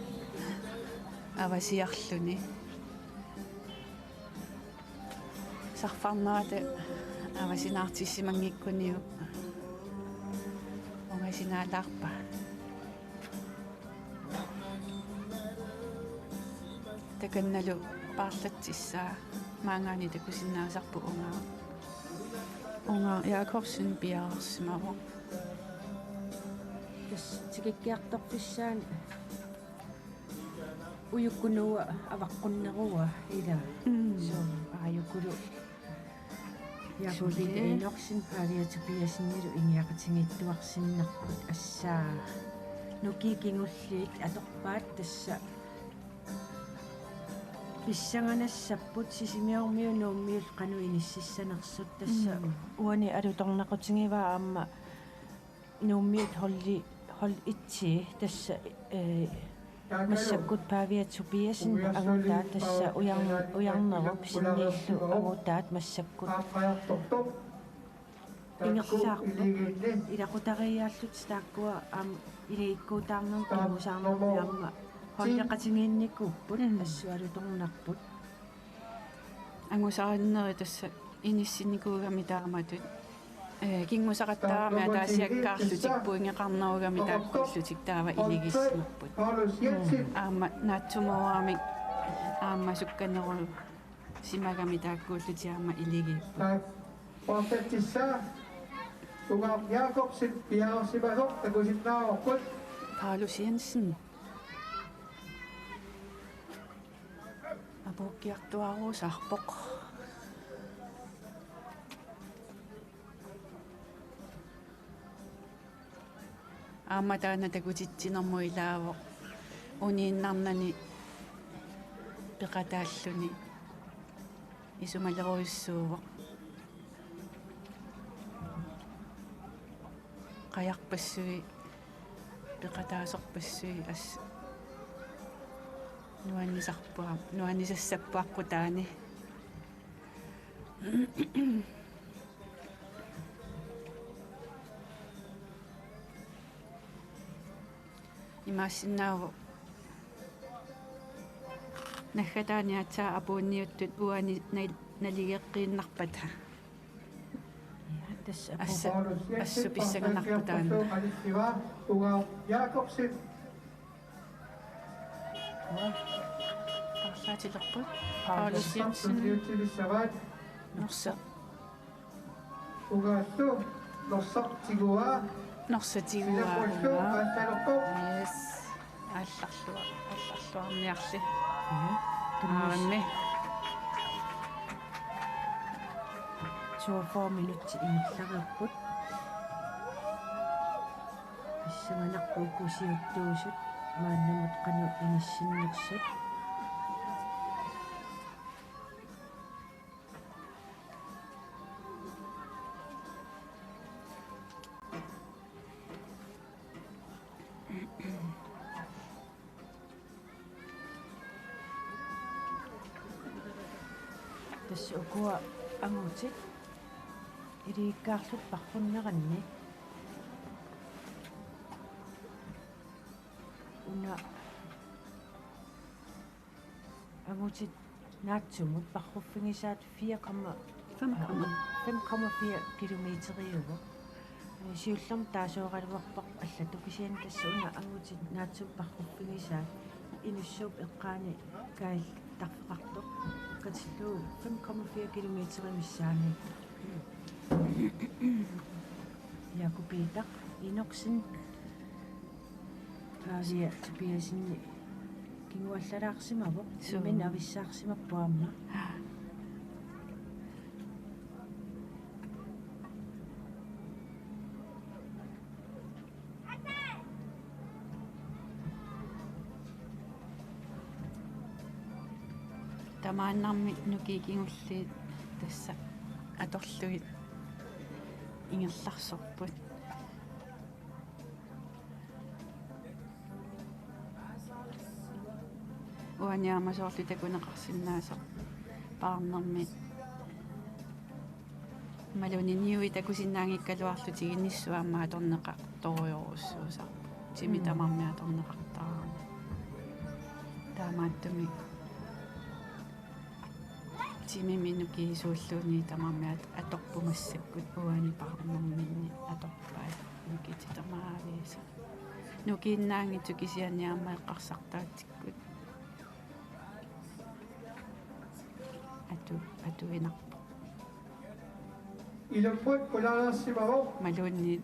avasiarluni. Sarfarnerata avasinaartissimanngikkuniuk ungasinaalaarpaa. Takannalu paarlatsissaa maanngaanniit takusinnaasarput Ungaaq. Ungaaq Jakobsen piareersimavoq. Tassa tikikkiartorfissaani ujukkunuua avaqqunnerua ilaa. Mm. Suu, aajukulu. Jakob Peter Enoksen, Pavia Tobiassenilu ingiaqatigiittuarsinnarput, assaa. Nukiit kingulliit atorpaat, tassa pissanganassapput Sisimiormiut Nuummiut qanoq inississanersut, tassa. Mm. Uani alutornaqutigivaa aamma Nuummiut holdi, hold et-i, tassa, eh, massakkut Pavia Tobiassen angutaat, tassa Ujarn-, Ujarnerup Sinniillu angutaat massakkut. Ingerlaarput, ilaqutariiaallutik taakkua aamma ilikkuutaarnermut kingusaarnermut aamma holdeqatigiinnikuupput. Mm. Assut alutornarput. Angusarinerit tassa inissinnikuugamik taamatut. Eh, kingusaqattaarami ataasiakkaarlutik pointeqarnerugamik taakkuullutik taava iligissimapput. Mm. Aamma naatsumooramik aamma sukkanerusimagamik taakkuullutik aamma iligiipput. Taak, pointeqartitsaa Ungaaq Jakobsen piareersimasoq takusinnaavarput. Paulus Jensen. Apuukkiartuaarusaarpoq. Aamma taanna takutitsinermut ilaavoq. Uniinnarnani peqataalluni isumalerujussuuvoq. Qajarpassui, peqataasorpassui as-, nuannisarpua-, nuannisassappoq aqqutaani. Imaassinnaavoq naggataani aatsaat apuunniuttut uani nal-, naligeqqiinnarpata. Ja, tassa apu-, assa, assut pissanganarpoq taanna. Ungaaq Jakobsen. Arlaatilerput. Paulus Jensen. Norsaq. Ugaallu norsaq tiguaa. Norsaq tiguaa. Silapullu aallarnerpoq. Yes. Aallarlua-, aallarluarniarli. Ja. Aaranni. Toogfyrre minutsit ingerlareerput. Pissanganarpoq uku siuttuusut maannamut qanoq inissinnersut. Tassa ukua angutit ilikkaarlutik parrunneranni. Una angutit naatsumut parruffigisaat fire komma, fem komma, fem komma fire kilometeriuvoq. Siullermik taasooraluarpoq allatut, kisianni tassa una angutit naatsumut parruffigisaat Inussooq eqqaani kaajilittarfeqartoq. Katillugu fem komma fire kilometer missaani. Jakob Peter Enoksen. Pavia Tobiassen kinguallalaarsimavoq. Suu. Imminut avissaarsimappoq aamma. Tamaannarmi nukiit kingulliit tassa atorlugit ingerlasorput. Uani aamma soorlu takuneqarsinnaasoq paarnermi. Imaluunniit niui takusinnaanngikkaluarlutigit nissut aamma atorneqartorujorujussuusarpoq. Timi Mm. tamarmi atorneqartarami. Taamaattumik timimi nukiisuulluunniit tamarmi at-, atorput massakkut uani paarnerminni atorpaat nukiit tamaaviisa. Nukiinnaanngitsut kisianni aamma eqqarsartaatsikkut. Atu-, atuinarpoq. Ilummut pulaarsimavoq. Imaluunniit.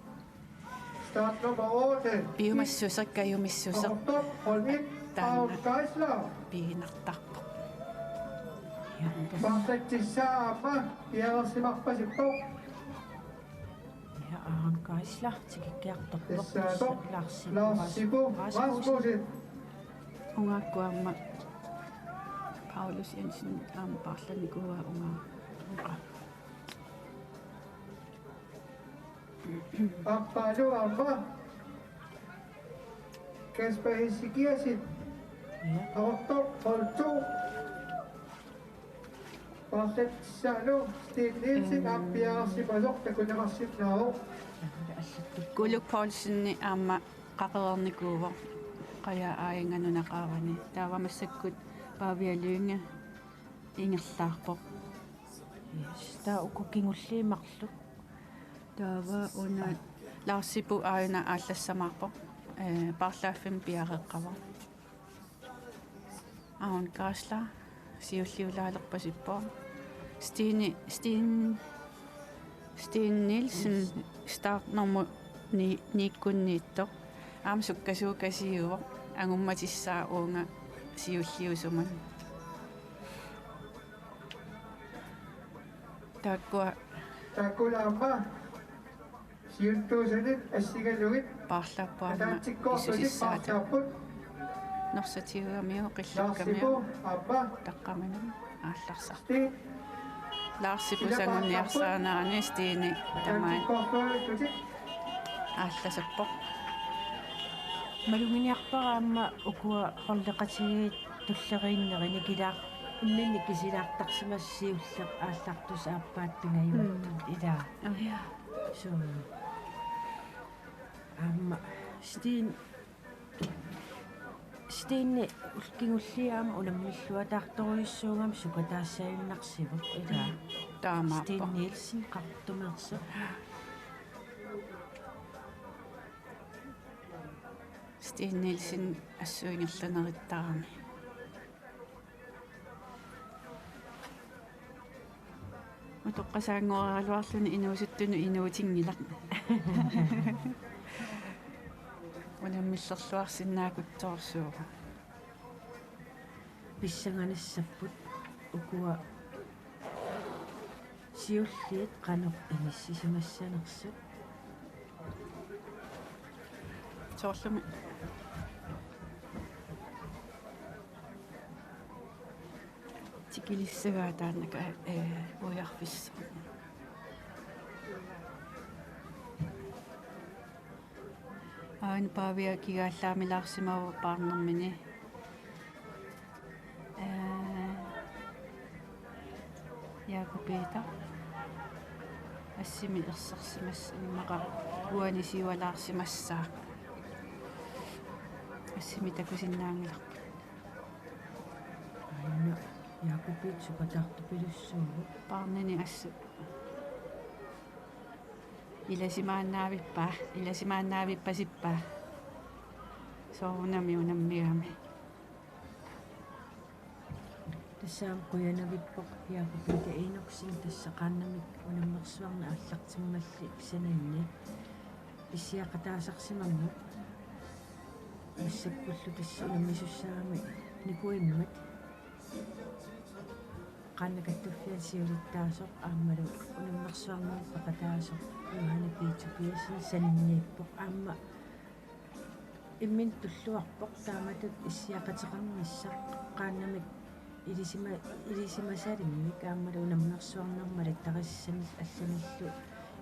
Startnummer otte. Piumassuseq, kajumissuseq. Otto, hold et, taanna Paul Geisler. Piiginartarpoq. Ja, tassa. Paarlatissaa aamma piareersimarpasippoq. Ja, Aron Geisler tikikkiartorpoq. Tassa Laarsipu Laarsipu Rasmussen. Rasmussen. Ungaakkut aamma Paulus Jensen aamma paarlanikuuaa ungaa. Ungaa. Aappaalu aamma Kasper Ezekiassen. Ja. Otto, hold to. Paarlatissaanut Steen Nielsen Mm. aamma piareersimasoq takuneqarsinnaavoq. Kuluk Poulsen aamma qaqereernikuuvoq Qajaq Aajanganut nunaqarani. Taava massakkut Pavia Lynge ingerlaarpoq. Yes, taava uku kingulliit marluk. Taava una Laarsipu aajuna aallassamaarpoq. Eh, paarlaaffimmi piareeqqavoq. Aron Geisler siulliulaalerpasippoq. Stine, Steen, Steen Nielsen startnummer ni-, niikkunniittoq. Aamma sukkasuukasiuvoq, angummatissaa uunga siulliusumut. Taakkua. Taakkula aamma siuttuusanit assigalugit. Paarlaapput aamma ataatsikkoorlutik isusissaata. Paarlaapput. Norsaq tiguamiuk, qillakkamiuk. Laarsipu aamma. Taqqaminut aallarsarpoq. Steen. Laarsipu sangunniarsaanerani Stine tamaat. Ataatsikkoorlutik. Aallasarpoq. Maluginiarpara aamma ukua holdeqatigiit tulleriinneri nikilaar-, imminnik kisilaartarsimasut siulleq aallartussat aappaat pingajuattut. Mm. Ilaa. Aa. Suu. Aamma Steen, Stene ul-, kingulliit aamma unammilluataartorujussuugami sukataassaajunnaarsivoq ilaa. Taamaappoq. Steen Nielsen qaqortumeersoq. Steen Nielsen assut ingerlanerittarami. Utoqqasaanngoraluarluni inuusuttunut inuutinngilaq. Unammillerluarsinnaakutsoorsuuvoq. Pissanganassapput ukua siulliit qanoq inissisimassanersut. Soorlumi tikilissagaa taanna, ee, ujarfissaq. Aana Paavia kigaallaamilaarsimavoq Paarnermini. Ee, Jakob Peter. Assimi ersersimas-, immaqa uani siualaarsimassaaq. Assimi takusinnaanngilarput. Aana Jakob Peter supataartupilussuuvoq. Paarnini assut. Ilasimaannaavippa, ilasimaannaavippasippa. Soorunami unammigami. Tassa aamma qujanavippoq Jakob Peter Enoksen, tassa qaannamik unammersuarneq aallartimmalli sananni issiaqataasarsimammut. Massakkullu tassa unammisussaagami nikuimmat. Qaannat Kattuffianni siulittaasoq aammalu unammersuarnermi peqataasoq Johanne P. Tobiassen saniippoq, aamma imminut tulluarpoq taamatut issiaqateqarnissaq, qaannamik ilisima-, ilisimasalimmik aammalu unammersuarnermut alittarisassanik allanillu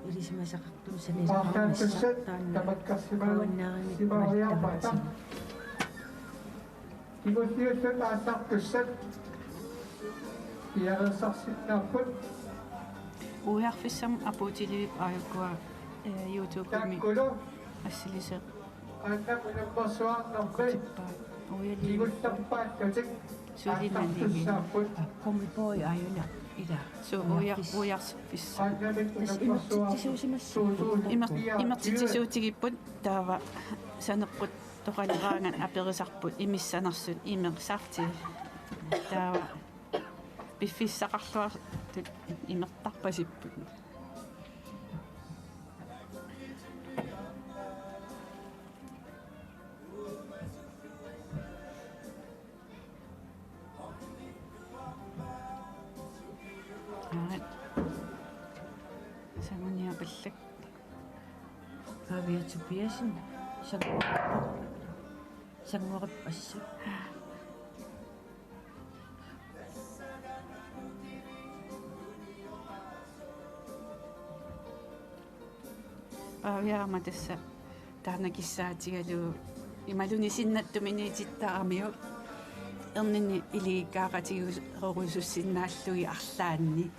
ilisimasaqartumik sanileqarnissaq. Taanna qavannaarimik malittaritsigu. Kingulliullutik aallartussat piareersarsinnaapput. Ujarfissaq apuutilivippoq aajukua, ee, YouTube-imi. Taakkulu assiliseq. Qaannap unammersuarnermi tippaat. Ujalii. Kingullerpaattutik sulimaligi aallartussaapput. Kommipoi aajuna ila. Suu, ujar-, ujarfissaq. Qaannamik unammersuarneq imertitsisuusimassaagut. Imer-, imertitsisuutigipput taava saneqqut- toqaleraangat aperisarput imissanersut imersarti. Taava piffissaqarluartut imertarpasipput. Aa. Sanguniarpallak. Pavia Tobiassen, sangu-, sangorippassuk. Paviaama tassa taanna kissaatigalugu imaluunniit sinnattuminiitittaramiuk erninni iligiikkaqatigeerusussinnaallugit arlaanni.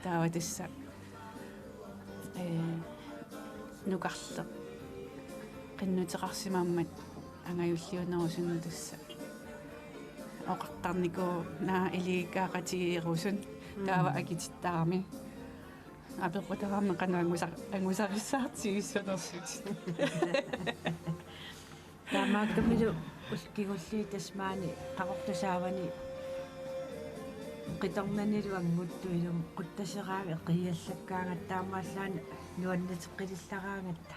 Taava tassa, ee, nukarleq qinnuteqarsimammat angajulliunerusunut tassa oqartarnikuuvoq: Naa, iligiikkaqatigeerusunnga. Mm. Taava akitittarami. Apeqqutaramik qanoq angusa-, angusarissaartigissanersutit. Taamaakkamilu ul-, kingulliit tassa maani Qaqortup saavani qitornanilu annguttuilum quttaseraavik eqiallakkaangatta taamaallaat nuannateqqilillaraangatta.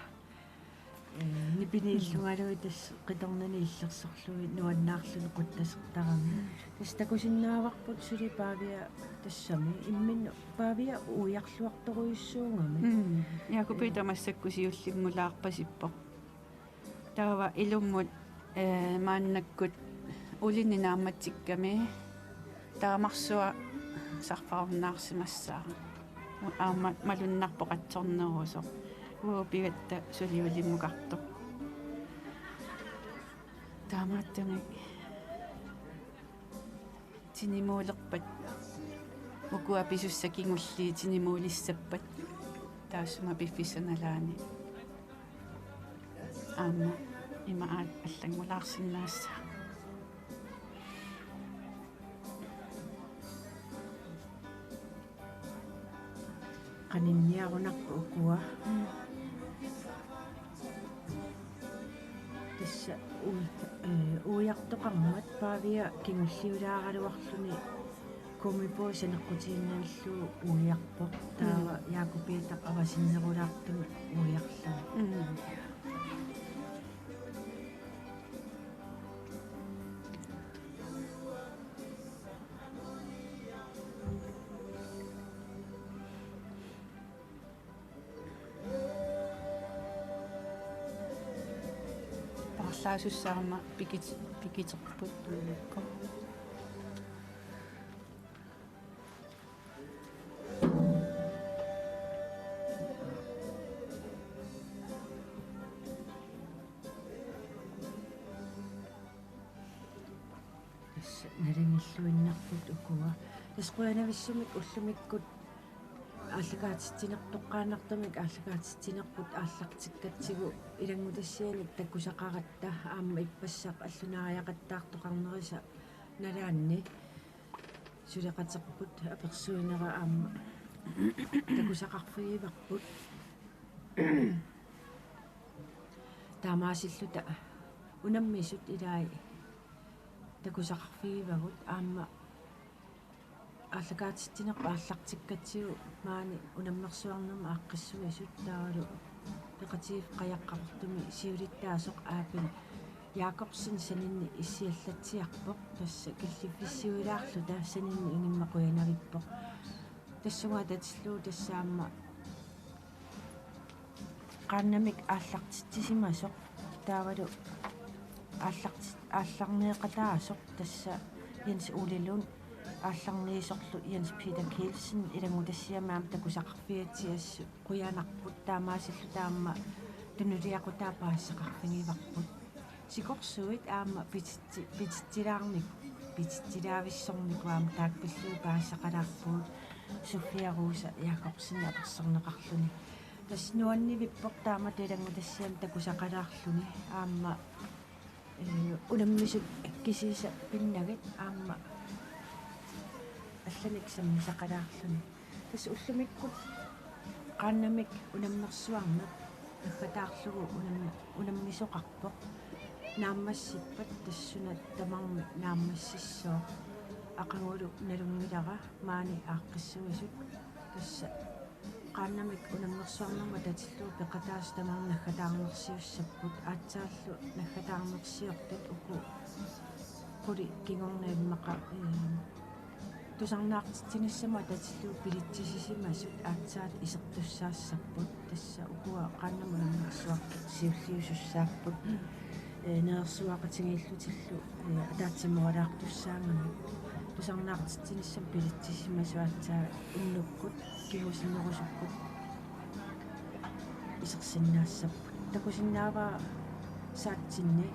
Ee, nipiniillungaluit tassa qitornani illersorlugit nuannaarluni quttasertarami. Tassa takusinnaavarput suli Pavia tassami imminnut Pavia ujarluartorujussuugami. Mm. Jakob Peter massakkut siullimmulaarpasippoq. Taava ilummut, ee, maannakkut ulinni naammatsikkami taamarsua sarfarunnaarsimassaaq. Aamma malunnarpoq qatsornerusoq. Uagut pigatta suli ulimmukartoq. Taamaattumik tinimuulerpat, ukua pisussat kingulliit tinimuulissappat taassuma piffissap nalaani aamma ima aat allanngulaarsinnaassaaq. Qaninniarunarpoq ukua. Tassa ui-, ee, ujartoqarmat Pavia kingulliulaaraluarluni Gummibåd saneqqutiinnarlugu uiarpoq. Taava Mm. Jakob Peter avasinnerulaartumik uiarlugu. Mm. Paarlaasussaammat pikit-, pikiterput. Tassa nalingilluinnarput ukua. Tassa qujanavissumik ullumikkut aallakaatitsinertoqqaannartumik aallakaatitsinerput aallartikkatsigu ilanngutassianik takusaqaratta aamma ippassaq allunaariaqattaartoqarnerisa nalaanni suleqaterput apersuinera aamma takusaqarfigivarput. Taamaasilluta unammisut ilai takusaqarfigivagut aamma aallakaatitsinerput aallartikkatsigu maani unammersuarnermut aaqqissuisut taavalu peqatigiiffik Qajaq Qaqortumi siulittaasoq Aapi Jakobsen saninni issiallatsiarpoq tassa killiffissiuilaarluta saninni inimmat qujanavippoq. Tassunga atatillugu tassa aamma qaannamik aallartitsisimasoq taavalu aallarti-, aallarneeqataasoq tassa Jens Ole Lund aallarniisorlu Jens Peter Kielsen ilanngutassiami aamma takusaqarfigatsigu assut qujanarput taamaasilluta aamma tunuliaqutaa paasisaqarfigivarput. Sikorsuit aamma pititsi-, pititsilaarnik-, pititsilaavissornikkut aamma taakku pillugu paasisaqalaarpugut Sofia Rosa Jakobsen apersorneqarluni. Tassa nuannivippoq taamatut ilanngutassiami takusaqalaarluni aamma, eh, unammisut kisiisa pinnagit aamma allanik sammisaqalaarluni. Tassa ullumikkut qaannamik unammersuarneq naggataarlugu unam-, unammisoqarpoq. Naammassippat tassunga tamarmik naammassissooq. Aqagulu nalunngilara maani aaqqissuisut. Tassa qaannamik unammersuarnermut atatillugu peqataasut tamarmik naggataarnersiussapput. Aatsaallu naggataarnersiortut uku qulit kingorna immaqa, eh, tusarnaartitsinissamut atatillugu bilitsisisimasut aatsaat isertussaassapput. Tassa ukua qaannamut unammersuartut siulliusussaapput. Eh, nerersuaqatigiillutillu, eh, ataatsimoorlaartussaagami. Tusarnaartitsinissamut bilitsisisimasut aatsaat unnukkut kingusinnerusukkut isersinnaassapput. Takusinnaavara saatsinni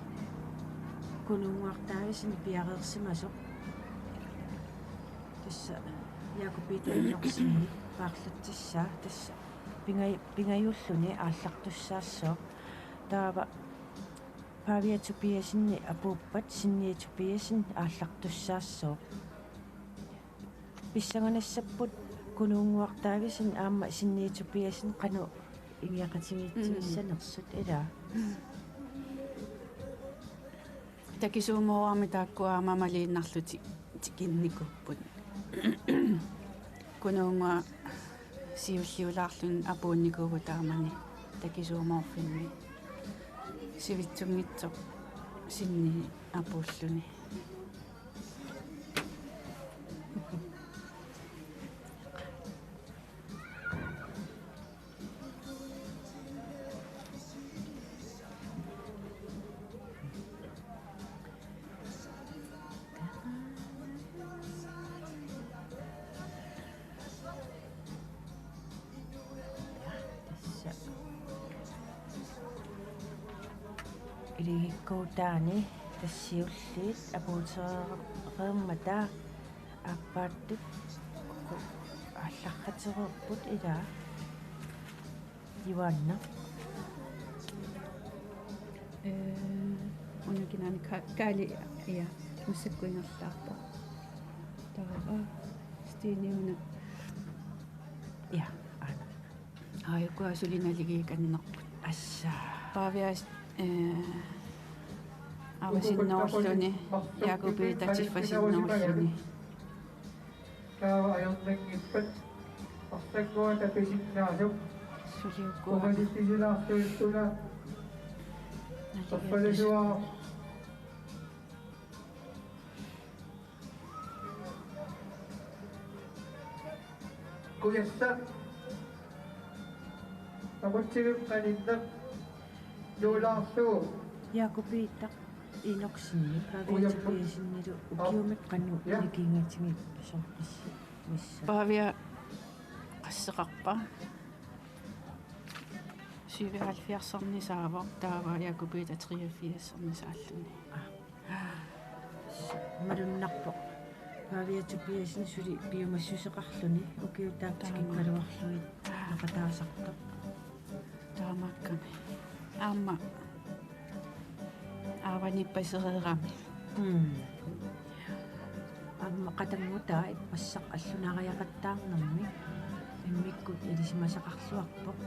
Kunuunnguaq Davidsen piareersimasoq. Tassa Jakob Peter Enoksenip paarlatsissaa tassa pinga-, pingajulluni aallartussaassooq. Taava Pavia Tobiassenip apuuppat Sinnie Tobiassen aallartussaassooq. Pissanganassapput Kunuunnguaq Davidsen aamma Sinnie Tobiassen qanoq ingiaqatigiitsigissanersut ilaa. Takisuumooramik taakku aamma maliinnarlutik tikinnikuupput. Kunuunnguaq siulliulaarluni apuunnikuuvoq taamani takisuumoorfimmi. Sivitsunngitsoq Sinnie apuulluni. Tassa. Iligikkuutaani tassa siulliit apuutereermata aappaattut aallarratereerput ilaa. Juanna. Eh, una kinaani Ka-, Kaali, ja, massakkut ingerlaarpoq. Taava Stine una. Ja, aana. Aa, ukua suli naligiikannerput. Assa. Pavia, eh, avasinnerulluni, Jakob Peter tiffasinnerulluni. Ajornanngippat arlannguaq tapisinnaasup suliukkuugamik. Umasissisilaarsuit una. Naligaatit. Affalasuaq. Kujassaq. Takutsivimmik qaninneq. Juulaarlugu. Jakob Peter Enoksenip Pavia Tobiassenilu ukiumik qanoq, ja, nikingatigippat sorpassuarnik? Pavia qasseqarpa? Syvoghalvfjerdsernisaavoq, taava Jakob Peter treogfirsernisaalluni. Aa. Malunnarpoq. Pavia Tobiassen suli piumassuseqarluni ukiut taakku, taama, tikippaluarlugit, aa, peqataasartoq. Taamaakkami. Aamma aavaniippasereerami. Mm. Aamma qatanngutaa ippassaq allunaariaqattaarnermi immikkut ilisimasaqarluarpoq.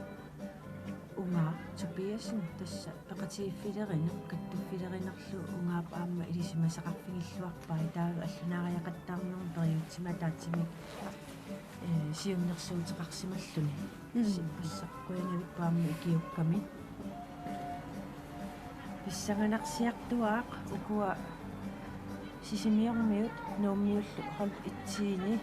Ungaaq Tobiassen tassa peqatigiiffilerineq, kattuffilerinerlu ungaap aamma ilisimasaqarfigilluarpai, taava allunaariaqattaarnermi periutsimik ataatsimik, ee, siunnersuuteqarsimalluni. Mm. Ippassaq qujanavipput aamma ikiukkami. Pissanganarsiartuaaq ukua Sisimiormiut Nuummiullu hold et-iini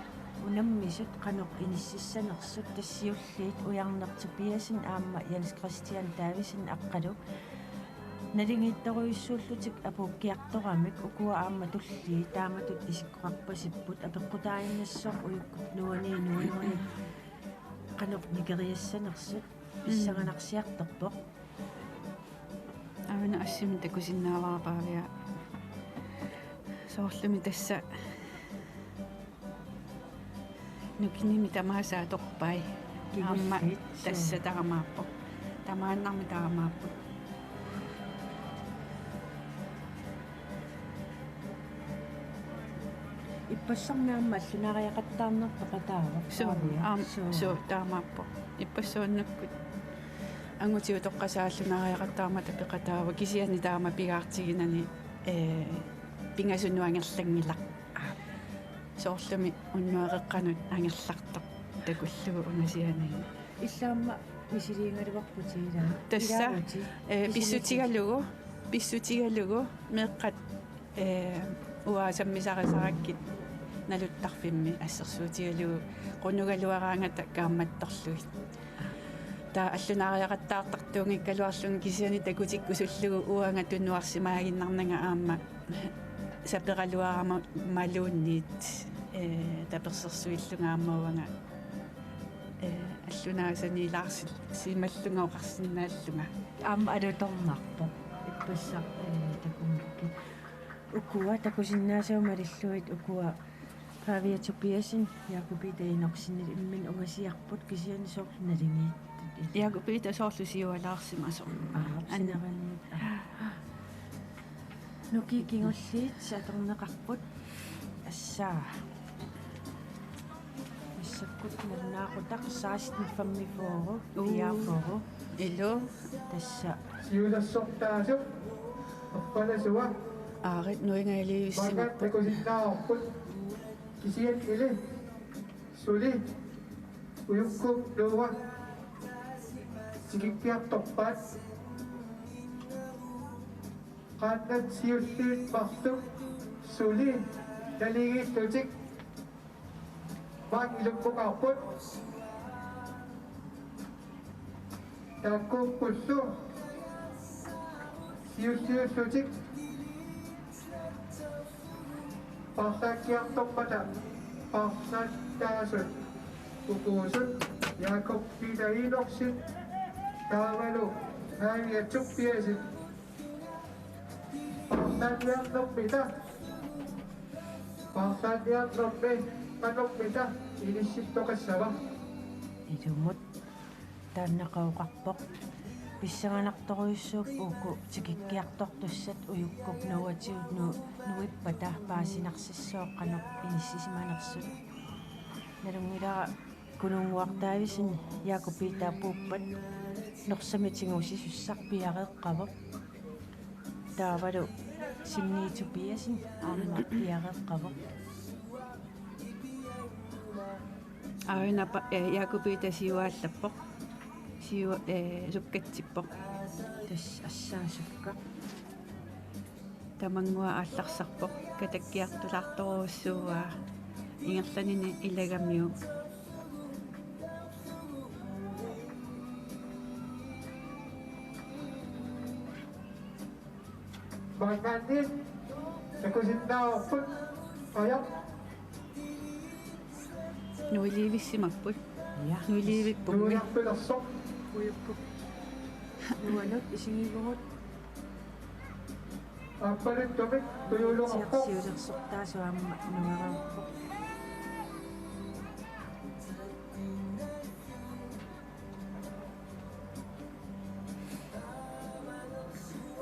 unammisut qanoq inississanersut, tassa siulliit Ujarneq Tobiassen aamma Jens Christian Davidsen Aqqalu naligiittorujussuullutik apuukkiartoramik, ukua aamma tulliit taamatut isikkoqarpasipput, apeqqutaannassaaq ujukkup nuanni nuannerni qanoq nikeriassanersut. Mm. Pissanganarsiartorpoq. Aana assimi takusinnaavara Pavia. Soorlumi tassa nukinimi tamaasa atorpai. Kigulliit. Aamma tassa, suu, taamaappoq. Tamaannarmi taamaapput. Ippassarmi aamma allunaariaqattaarneq peqataavoq. Suu, Pavia. Aam-, suu, suu, taamaappoq. Ippassuunnakkut angutiutoqqasaat allunaariaqattaarmata peqataavoq, kisianni taama pingaartiginani, ee, pingasunut angerlanngilaq. Soorlumi unnuareqqanut angerlartoq takullugu ungasianiit. Illit aamma misiliigaluarputit ilaa? Tassa, ilaavutit, ee, misiliivutit. Pissutigalugu, pissutigalugu meeqqat, ee, uanga sammisarisarakkit naluttarfimmi assersuutigalugu qunugaluaraangata kaammattorlugit. Taava allunaariaqattaartartuunngikkaluarlunga, kisianni takutikkusullugu uanga tunuarsimaaginnarnanga aamma saperaluarama maluunniit, ee, tapersersuillunga aamma uanga, ee, allunaasaniilaarsi-, simallunga oqarsinnaallunga. Aamma alutornarpoq. Ippassaq, ee, takunngikkit. Ukua takusinnaasavut malillugit, ukua Pavia Tobiassen, Jakob Peter Enoksenip imminut ungasiarput, kisianni soorlu naligiittut ilaa? Jakob Peter soorlu siualaarsimasoq. Aap, an-, sinerani. Aap. Nukiit kingulliit atorneqarput. Assaa. Massakkut nalunaaqutaq seksten femogfyrre, uu, fireogfyrre. Ilaa. Tassa. Siulersortaasup arpalasua. Aarit nuinga ilivissimappat. Maanna takusinnaavarput. Kisiannili suli ujukkuup Noah tikikkiartorpaat. Qaannat siulliit marluk suli naligiillutik maanga ilummukaarput. Taakkuuppullu siulliullutik paarlaakkiartormata paarlaattaasut ukuusut Jakob Peter Enoksen taavalu Pavia Tobiassen. Paarlaanniarnermita, paarlaanniarnermi qanormita inissittoqassava? Ilumut. Taanna qanoq oqarpoq. Pissanganartorujussuupput uku tikikkiartortussat ujukkuup Noatigut nu-, nuippata paasinarsassaaq qanoq inissisimanersut. Nalunngilara Kununnguaq Davidsen Jakob Peter puuppat Norsami tigusisussaq piareeqqavoq. Taavalu Sinni Tobiassen aamma piareeqqavoq. Aajuna pa-, eh, Jakob Peter siuaallappoq. Siua, eh, sukkatsippoq. Tassa assaasukka. Tamannguaq aallarsarpoq. Katakkiartulaartorujussuuaa. Ingerlanini ilagamiuk. Maanngaanniit takusinnaavarput, ajap. Nuiliivissimapput. Ja. Nuiliivippugut. Nuiarpilersoq. Ujupput. Nuanut isigivugut. Aappaluttumik tujuuleqarpoq. Siulersortaasoq aamma nuareerpoq.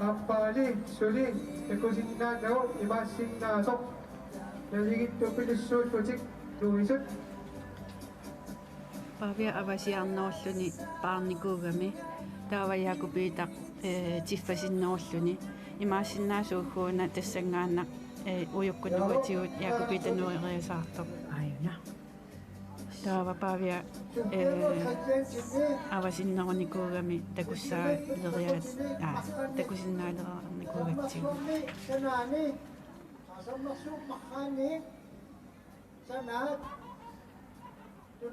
Aappaali suli takusinnaanagu imaassinnaasoq. Naligiittupilussuullutik nuisut. Pavia avasiarnerulluni paarnikuugami. Taava Jakob Peter, eh, tiffasinnerulluni. Imaassinnaasoq ugguuna tassanngaannaq, eh, ujukkunuatigut Jakob Peter nueriasaartoq. Aajuna. Taava Pavia, eh, avasinnerunikuugami takussaaleriaat, aa, takusinnaalernikuugatsigu.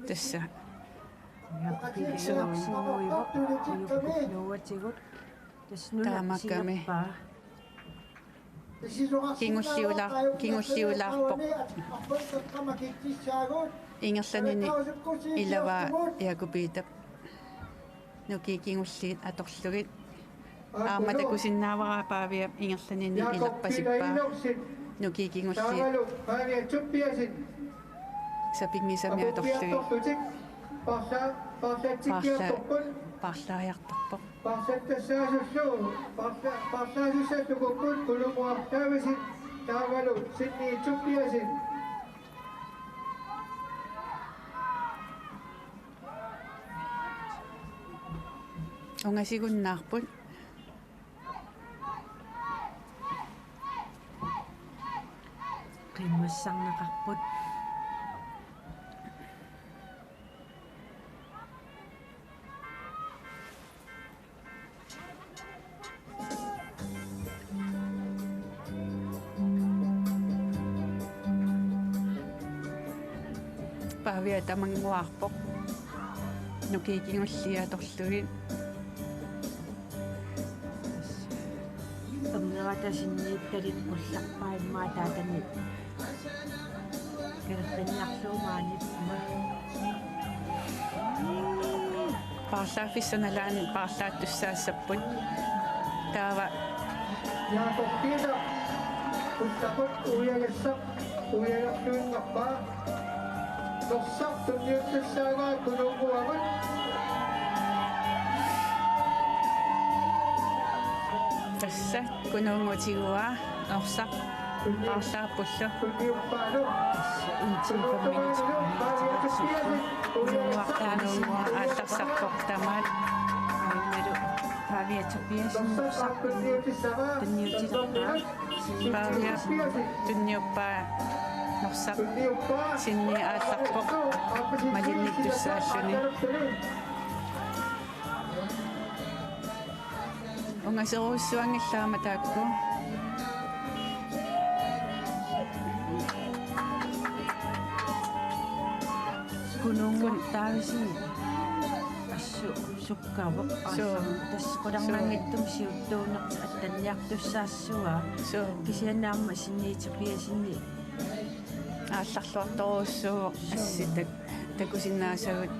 Tassa. Nuuatigut. Tassa nuna. Taamaakkami. Isigappaa. Kingulliulaar-, kingulliulaarpoq. Ingerlanini ilavaa Jakob Peter. Nukiit kingulliit atorlugit. Aamma takusinnaavara Pavia ingerlanini ilerpasippaa. Nukiit kingulliit. Sapinngisamik atorlugit. Paarla-, paarlaajartorpoq. Paarla-, paarlaasussat tukupput Kununnguaq Davidsen taavalu Sinni Tobiassen. Ungasigunnaarput. Qiimmassarneqarput. Pavia tamannguarpoq. Nukiit kingulliit atorlugit. Ernerata sinniittalik qullerpaa immaqa taatani. Kalerrinniarlugu maaniippuma. Paarlaaffissaq nalaani paarlaattussaassapput. Taava. Jakob Peter. Kullaput uiagassaq. Uiagarluinnarpaa. Norsaq tunniussaagaa Kununnguamut. Tassa Kununnguup tiguaa Norsaq paarlaappullu. Tunniuppaalu. Tassa en time fem minutsit. Kununnguaq Davidsen aallarsarpoq tamaat. Aammalu Pavia Tobiassen Norsaq tunniutilerpaa. Pavia tunniuppaa Norsaq sinni aallarpoq malinnittussaalluni. Ungaserujussuanngillat aamma taakku. Kununnguaq Davidsen. Assut. Sukkaavoq. Suu. Aasaq tassa qularnanngitsumik siuttuunersoq attanniartussaassavaa. Suu. Kisianni aamma Sinni Tobiassenip aallarluartorujussuuvoq. Suu. Assi tak-, takusinnaasagut.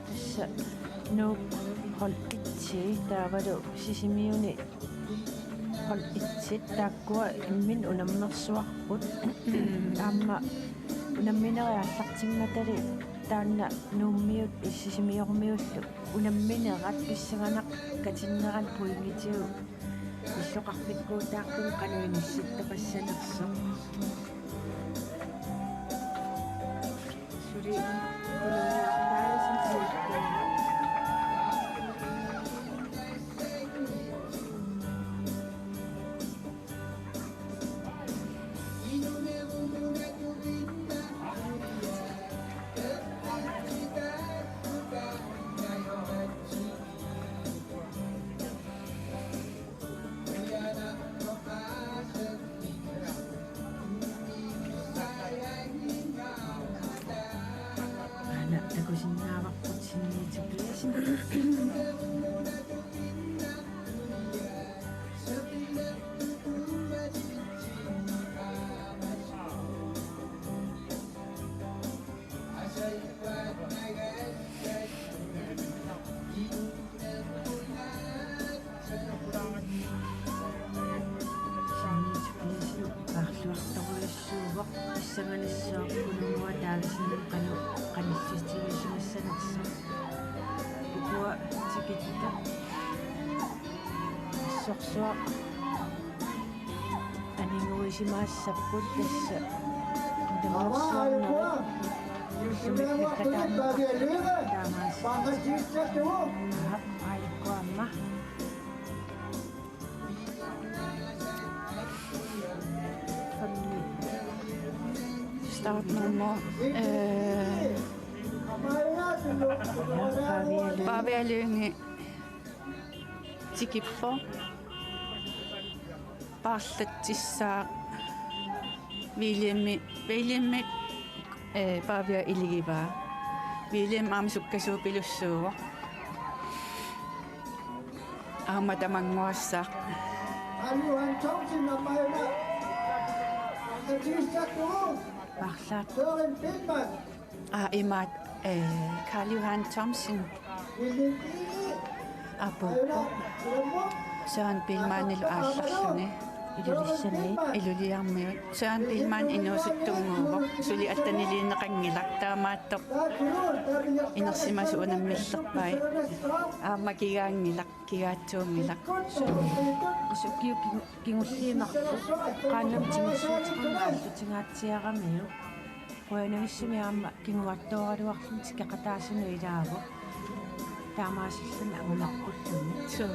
Tassa Nuuk hold et taavalu Sisimiuni hold et taakkua imminnut unammersuarput. Aamma unamminerit aallartimmatali taanna Nuummiut Sisimiormiullu unamminerat pissanganaq katinnerani pointiuvoq. Illoqarfikkuutaartumik qanoq inissittaqassanersoq. Suli Kununnguaq Davidsen siuttuuvoq. Arluartorujussuuvoq, pissanganassaaq Kununnguaq taagasinnut qanoq qanillisimassanersoq. Ukua tikitta assorsuaq aniguisimaassapput tassa. Taamaassaaq. Aap, aajuku aamma. Startnummer, øh, Pavia Lynge tikippoq. Paarlatsissaaq Williami, Williami, øh, Pavia iligivaa. William aamma sukkasuupilussuuvoq. Aamma tamannguassaaq. Paarlaat. Aa, imaat, øh, Karl Johan Thomsen. Apuuppoq. Søren Biilmannilu aallarluni. Ilulissani. Iluliarmiut. Søren Biilmann inuusuttunnguuvoq. Suli attaniliineqanngilaq. Taamaattoq inersimasut unammillerpai. Aamma kigaanngilaq, kigaatsuunngilaq. Sukkiu kingu-, kingulliinnarpoq. Qaannamut tigussuuteqarneq aallutingaatsiaramiuk. Qujanarissumi aamma kinguattooraluarluni tikeqataasunut ilaavoq. Taamaasilluni angumarpulluni. Suu.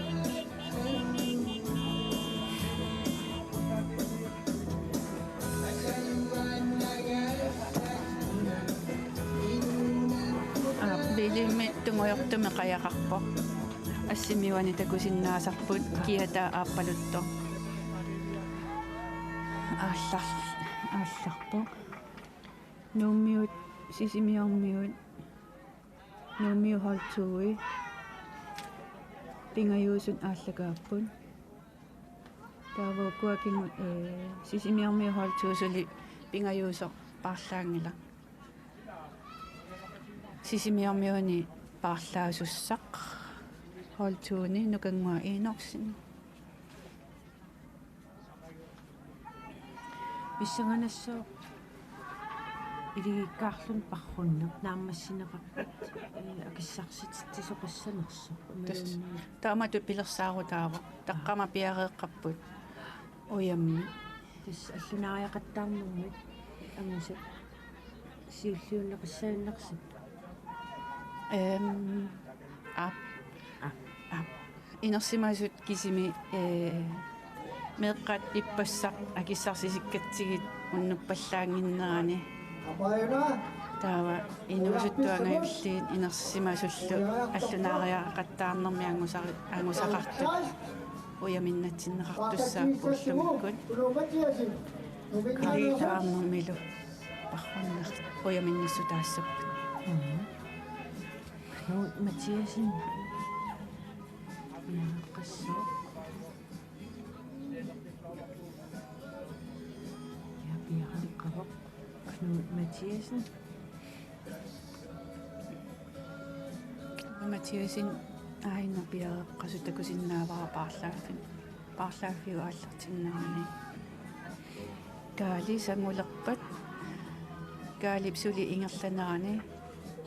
Aa, Williami tungujortumik qajaqarpoq. Assimi uani takusinnaasarput kiataa aappaluttoq. Aallar-, aallarpoq. Nuummiut, Sisimiormiut, Nuummiut hold to-i pingajuusut aallakaapput. Taava ukua kingu-, øh, Sisimiormiut hold to suli pingajuusoq paarlaanngilaq. Sisimiormiuni paarlaasussaq hold to-ni Nukannguaq Enoksen. Pissanganassaaq iligikkaarluni parrunneq naammassineqarpat, ee, akissarsititsisoqassanersoq. Tas-, imaluunniit. Taamatut pilersaarutaavoq. Taqqama piareeqqapput. Ujammik. Tassa allunaariaqattaarnermik angusat siulliunneqassaaginnarsipput. Ehm, aap. Aap. Aap. Inersimasut kisimi, ee, meeqqat ippassaq akissarsisikkatsigu unnuppallaannginnerani. Taava inuusuttut angajulliit inersimasullu allunaariaqattaarnermi angusari-, angusaqartut ujaminnatsinneqartussaapput ullumikkut. Kaliilaarnermilu parrunneq ujaminnissutaassapput. Mhm. Knud Mathiassen. Piareeqqassooq. Ja, piareeqqavoq. Knud Mathiassen. Mathiassen aajuna piareeqqasoq takusinnaavara paarlaaffin-, paarlaaffiup aallartinnerani. Kaali sangulerpat. Kaalip suli ingerlanerani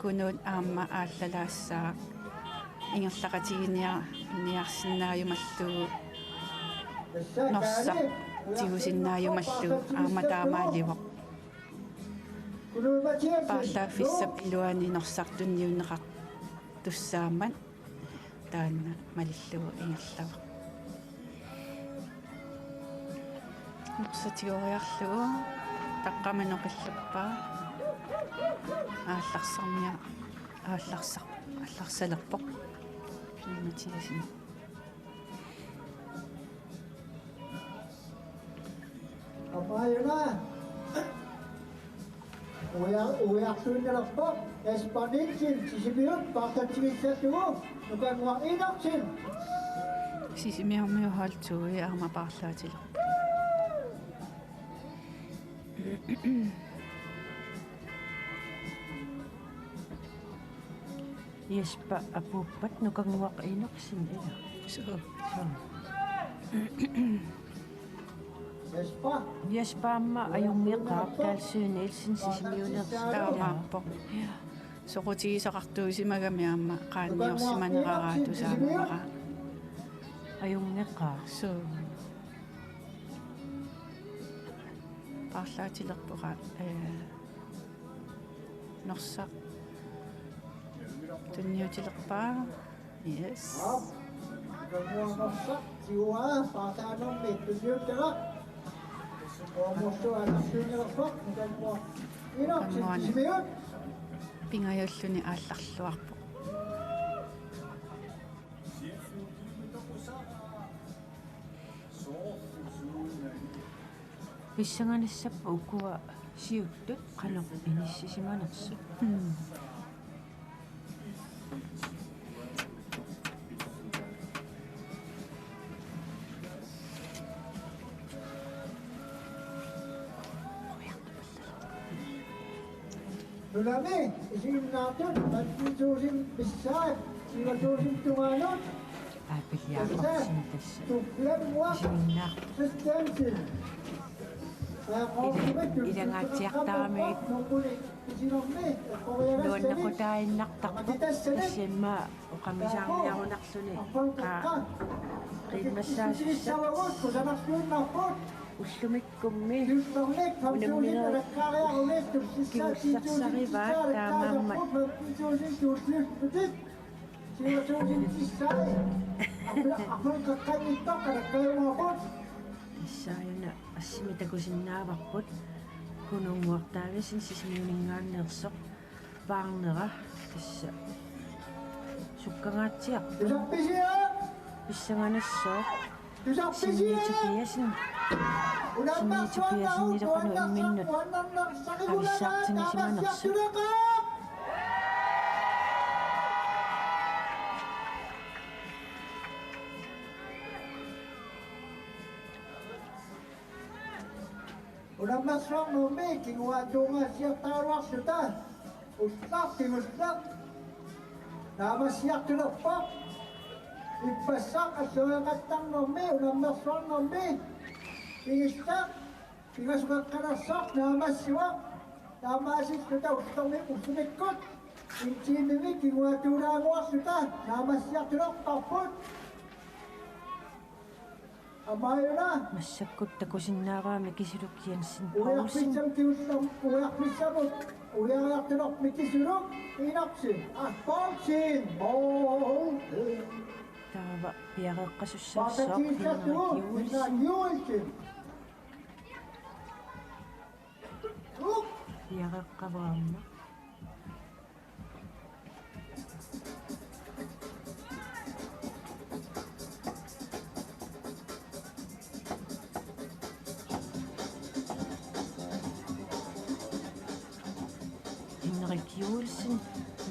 Kunuut aamma aallalaassaaq. Ingerlaqatigiinniar-, niarsinnaajumallugu. Norsaq tigusinnaajumallugu aamma taamaalivoq. Paarlaaffissap iluani Norsaq tunniunneqartussaammat. Taanna malillugu ingerlavoq. Norsaq tigoriarlugu taqqamani oqilluppaa. Aallarsarnia-, aallarsar-, aallarsalerpoq. Mathiassen. Apaajuna. Uja-, ujartuinnalerpoq Jesper Nielsen, Sisimiut, paarlatigissatut Nukannguaq Enoksen. Sisimiormiut hold to aamma paarlaatilerpoq. Jesper apuuppat Nukannguaq Enoksen, ila. Suu. Suu. Jesper. Jesper aamma ajunngeqaaq, Dalsø Nielsen Sisimiuneersoq. Taamaappoq. Soqutigisaqartuusimagami aamma qaanniorsimaneraraat tusaamavara. Ajunngeqaaq. Suu. Paarlaatilerpara, ee, Norsaq tunniutilerpaa. Yes. Nukannguaq Norsaq, siua, paartaanermi tunniuttara. Uumorsuaq anartuunnerpoq, Nukannguaq Enoksen, Nukannguaq Sisimiut. Pingajulluni aallarluarpoq. Pissanganassapput ukua siuttut qanoq inissisimanersut. Mm. Nunami isiginnaartut femten tusind missaat, tyve tusind tungaanut. Aa, piliaaqarsin tassa. Tassa, tuplammuaq. Isiginnaar-, Christiansen. Ila-, ilangaatsiartaramigit nuannaqutaaginnartarpoq. Tassami oqamisaarniarunarluni. Aa, qiimmassaasussaat. Ullumikkummi unamminerit kingullersarivaat, taamaammat Issaajuna assimi takusinnaavarput, Kununnguaq Davidsen Sisimiuninngaanneersoq, paarnera tassa sukkangaatsiarpoq. Pissanganassaaq. Sinni Tobiassen. Sinni Tobiassenilu qanoq imminnut avissaartinnissimanersoq. Unammersuarnermi kinguaattuungaasiartaraluarluta ulloq kingulleq naammassiartulerpoq. Ippassaq alloriaqattarnermi unammersuarnermi kingulleq pingasukaqqalersoq naammassivoq. Taamaasilluta ullormi ullumikkut en timemi kinguaattuulaannguarluta naammassiartulerparput. Aamma massakkut takusinnaavaa Mikisuluk Jensen Poulsen. Ujarpissam kiullam, ujarpissamut ujartulerpoq Mikisuluk Enoksen. Ah, Poulsen. Poulsen. Taava piareeqqasussaassaaq Henrik Juulsen. Henrik Juulsen. Piareeqqavoq aamma. Henrik Juulsen,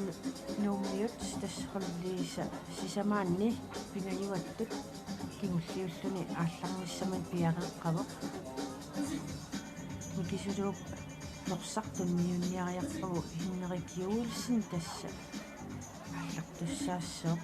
Nu-, Nuummiut, tassa qulliisa sisamaanni pingajuattut kingulliulluni aallarnissamut piareeqqavoq. Mikisuluk Norsaq tunniunniariarpagu Henrik Juulsen tassa aallartussaassooq.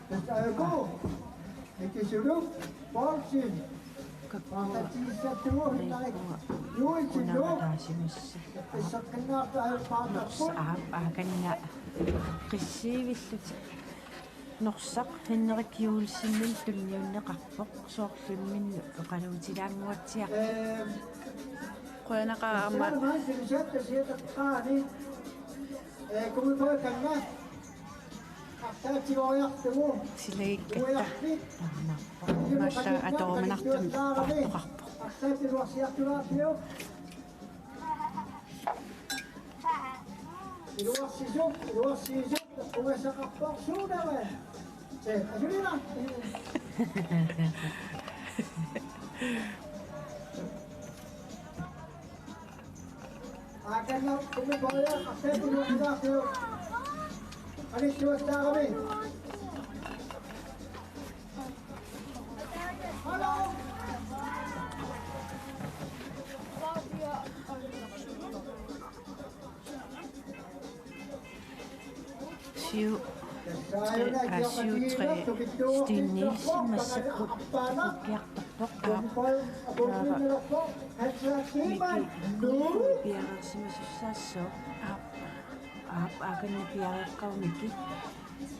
Tassaaku Mikisuluk Poulsen. Kakkua. Paarlatigissatut Henrik Juulsenlu. Kunataasimassi. Issaqqinnaartut ajorpaartarput. Norsaq aap aakanna qissiivillutik. Norsaq Henrik Juulsenimik tunniunneqarpoq, soorlu imminnut oqaluutilaannguatsiarpoq. Ehm, qujanaqaaq aamma. Tassa maani siusatta siateqqaani. Eh, kumipoikanna. Silagikkatta taamaappoq. Maalla atorumanartumik qarpoqarpoq. Iluarsisuk, iluarsisuk, uasaqarpoq suunava. Se, asulina. Aakanna kummi boja, arsaq iluarsilaarsiuk. Anissuassaarami. Hallo. Syv, tre, aa, syv tre, Steen Nielsen, massakkut ukkiartorpoq, aap, taava Miki Kofoed piareersimasussaassaaq, aap, aap, aakanna piareeqqavoq Miki.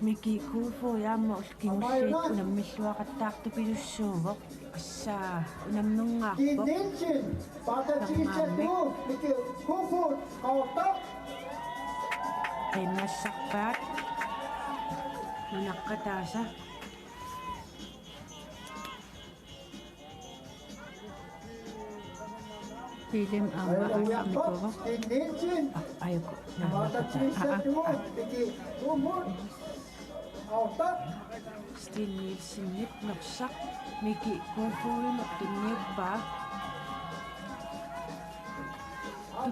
Miki Kofoed aamma ullut kingulliit unammilluaqattaartupilussuuvoq. Assaa, unamminngaarpoq. Taamaammi. Qiimmassarpaat nunaqqataasa. Film aamma aallarnikuuvoq. Aa, ajuku. Naammakkata. Aa, aa, aa. Steen Nielsenip norsaq Miki Kofoedimut tunniuppaa.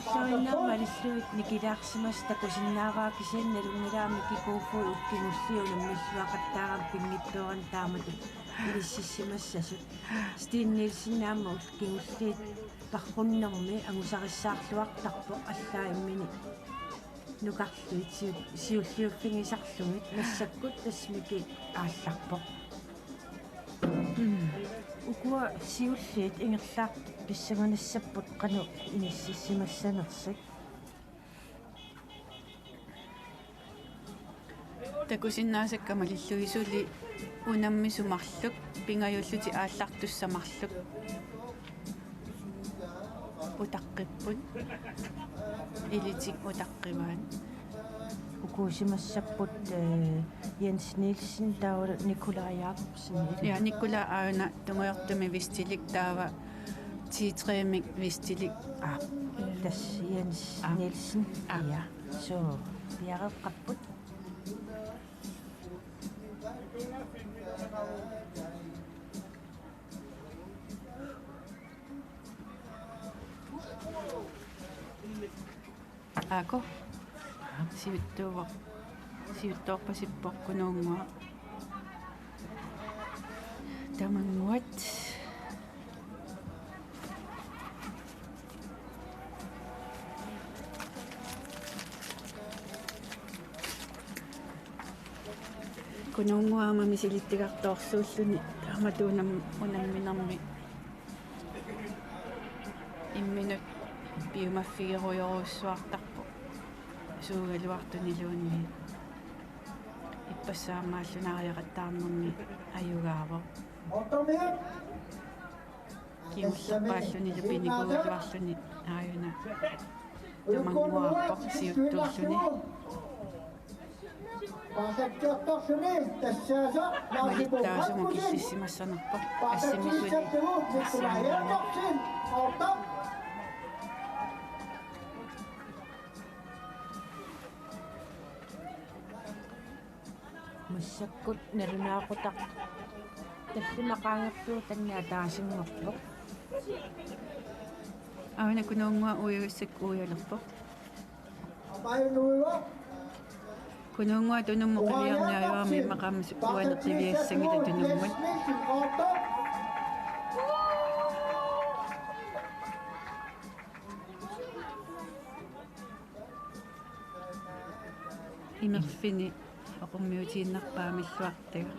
Tulleriinnaat malillugit nikilaarsimasut takusinnaavaa, kisianni nalunngilara Miki Kofoed ullut kingulliit unammilluaqattaarami pinngitsoorani taamatut ilississimassasut. Steen Nielsen aamma ullut kingulliit parrunnermi angusarissaarluartarpoq, allaat imminut nukarlugit siu-, siulliuffigisarlugit, massakkut tassa Miki aallarpoq. Mm. Ukua siulliit ingerlaartut pissanganassapput qanoq inississimassanersut. Takusinnaasakka malillugit suli unammisut marluk, pingajullutik aallartussat marluk. Utaqqipput. Ilitik utaqqivaat. Ukuusimassapput, eh, Jens Nielsen taavalu Nikolaj Jakobsen. Ja, Nikolaj aajuna tungujortumik vestilik taava T tre-mik vestilik. Aap, tassa Jens Aap. Nielsen. Aap. Ja, suu, piareeqqapput. Aako. Siuttuuvoq. Siuttoorpasippoq Kunuunnguaq. Tamannguat. Kunuunnguaq aamma misilittagartoorsuulluni taamatut unam-, unamminermi. Imminut piumaffigerujorujussuartarpoq suugaluartuniluunniit. Ippassaq aamma allunaariaqattaarnermi ajugaavoq. Kingullerpaallunilu pinikuugaluarluni aajuna Tamannguaappoq siuttuulluni. Malittaasumut killissimassanerpoq. Assimik suli assimik. Massakkut nalunaaqutaq tallimat qaangerlugu taanna ataasinngorpoq. Aana Kunuunnguaq uigassaq uialerpoq. Kunuunnguaq tunummut qiviarneq ajugaami immaqami uani qiviassanngilaq tunummut. Imerfini oqummiutiinnarpaa milluartaga.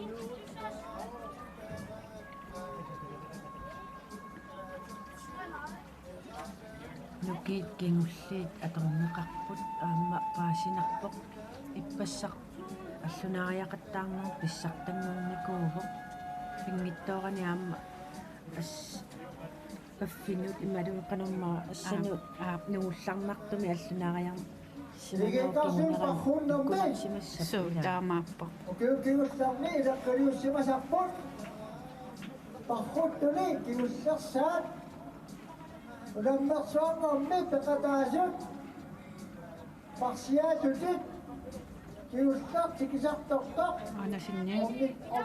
Nukiit kingulliit atorneqarput aamma paasinarpoq. Ippassaq allunaariaqattaarneq pissartanngornikuuvoq. Pinngitsoorani aamma as-, paffinut imaluunniit qanormaa assanut. Aap, aap. Nungullarnartumik allunaariar-, Simanersuarnermi. Suu, taamaappoq. Ukiut kingullerni ilaqqiliussimasarput. Parruttuni kingullersaat. Unammersuarnermi peqataasut. Parsiaatutit. Kingulleq tikisartortoq. Aanasinni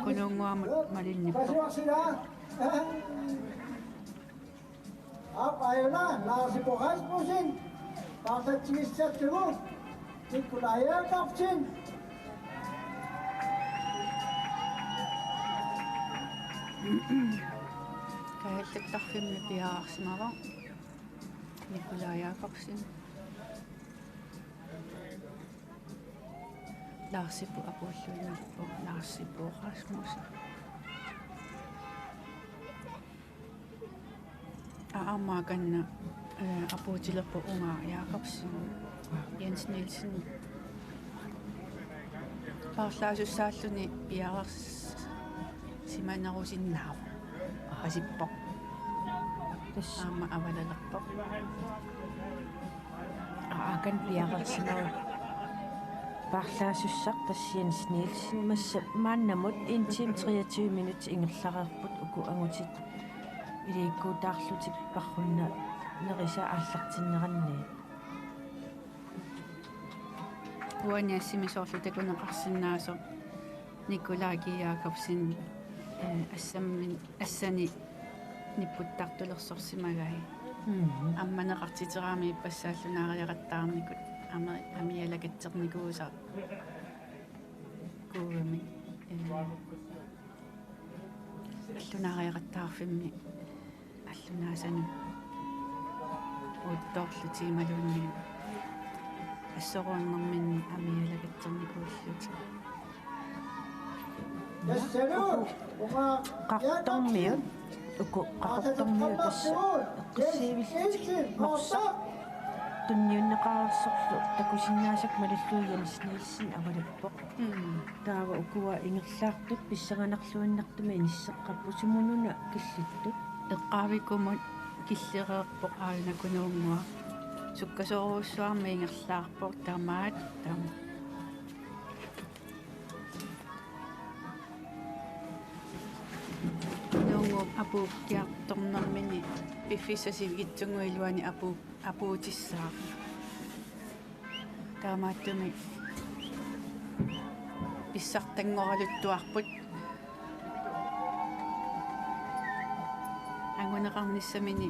Kunuunnguamut malinnipput. Pasuarsilaa. Aap, aajuna Lars Ibo Rasmussen, paarlatigissattugu Nikolaj Jakobsen. Kajallattarfimmi piareersimavoq Nikolaj Jakobsen. Lars Ibo apuulluinnarpoq, Lars Ibo Rasmussen. Aamma akanna, eh, apuutilerpoq Unga Jakobsen, Jens Nielsen. Paarlaasussaalluni piareersimanerusinnaavoq. Aasippoq. Tassa. Aamma avalalerpoq. Akan piareersimavoq. Paarlaasussaq tassa Jens Nielsen massa maannamut en time treogtyve minut ingerlareerput uku angutit ilikkuutaarlutik parrunna nerisa aallartinneranni. Uani assimi soorlu takuneqarsinnaasoq Nikolaj Jakobsen, eh, assammin, assani nipputtartulersorsimagai. Mhm. Ammaneqartiterami ippassaq allunaariaqattaarnikut, ama-, amialakatsernikuusaq kuugami. Eh, allunaariaqattaarfimmi allunaasanut uuttoorlutik imaluunniit assoruunnerminni amialakatsernikuullutik. Qaqortormiut, uku Qaqortormiut tassa eqqissivillutik Norsaq tunniunneqareersorlu takusinnaasakka malillugu Jens Nielsen avalappoq. Mm. Taava ukua ingerlaartut pissanganarluinnartumik inisseqqapput, sumununa killittut. Eqqaavikumut killereerpoq aajuna Kunuunnguaq. Sukkasoorujussuarmik ingerlaarpoq tamaat taama. Kunuunnguup apuukkiartornermini piffissaq sivikitsunnguup iluani apu-, apuutissaaq. Taamaattumik pissartanngoraluttuarput. Anguneqarnissamini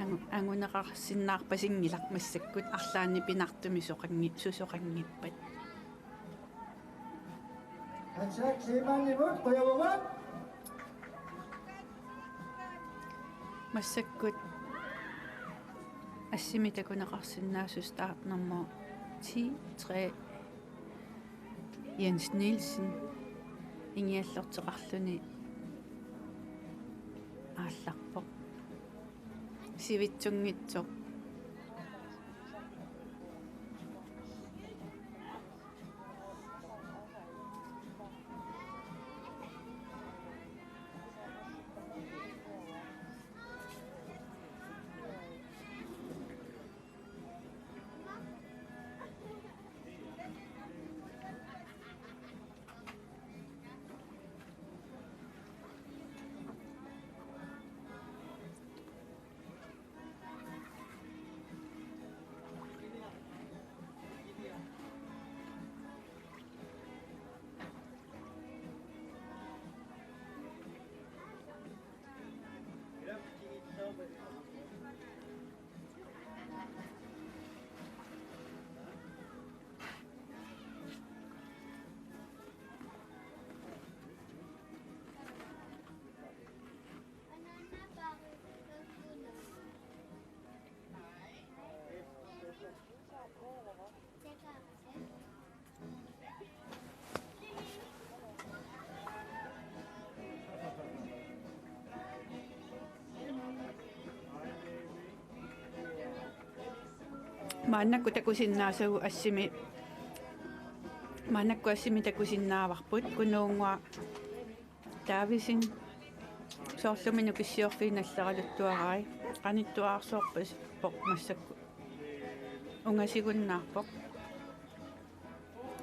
angu-, anguneqarsinnaarpasinngilaq massakkut arlaannik pinartumik soqanngi-, susoqanngippat. Hans Jack Seemannimut qujavugut. Massakkut assimi takuneqarsinnaasut startnummer ti, tre, Jens Nielsen ingiallorteqarluni aallarpoq. Sivitsunngitsoq. Maannakkut takusinnaasagut assimi, maannakkut assimi takusinnaavarput, Kunuunnguaq Davidsen, soorlumi Nukissiorfiit nalleraluttuarai. Qanittuarsuarpasippoq massakkut. Ungasigunnaarpoq.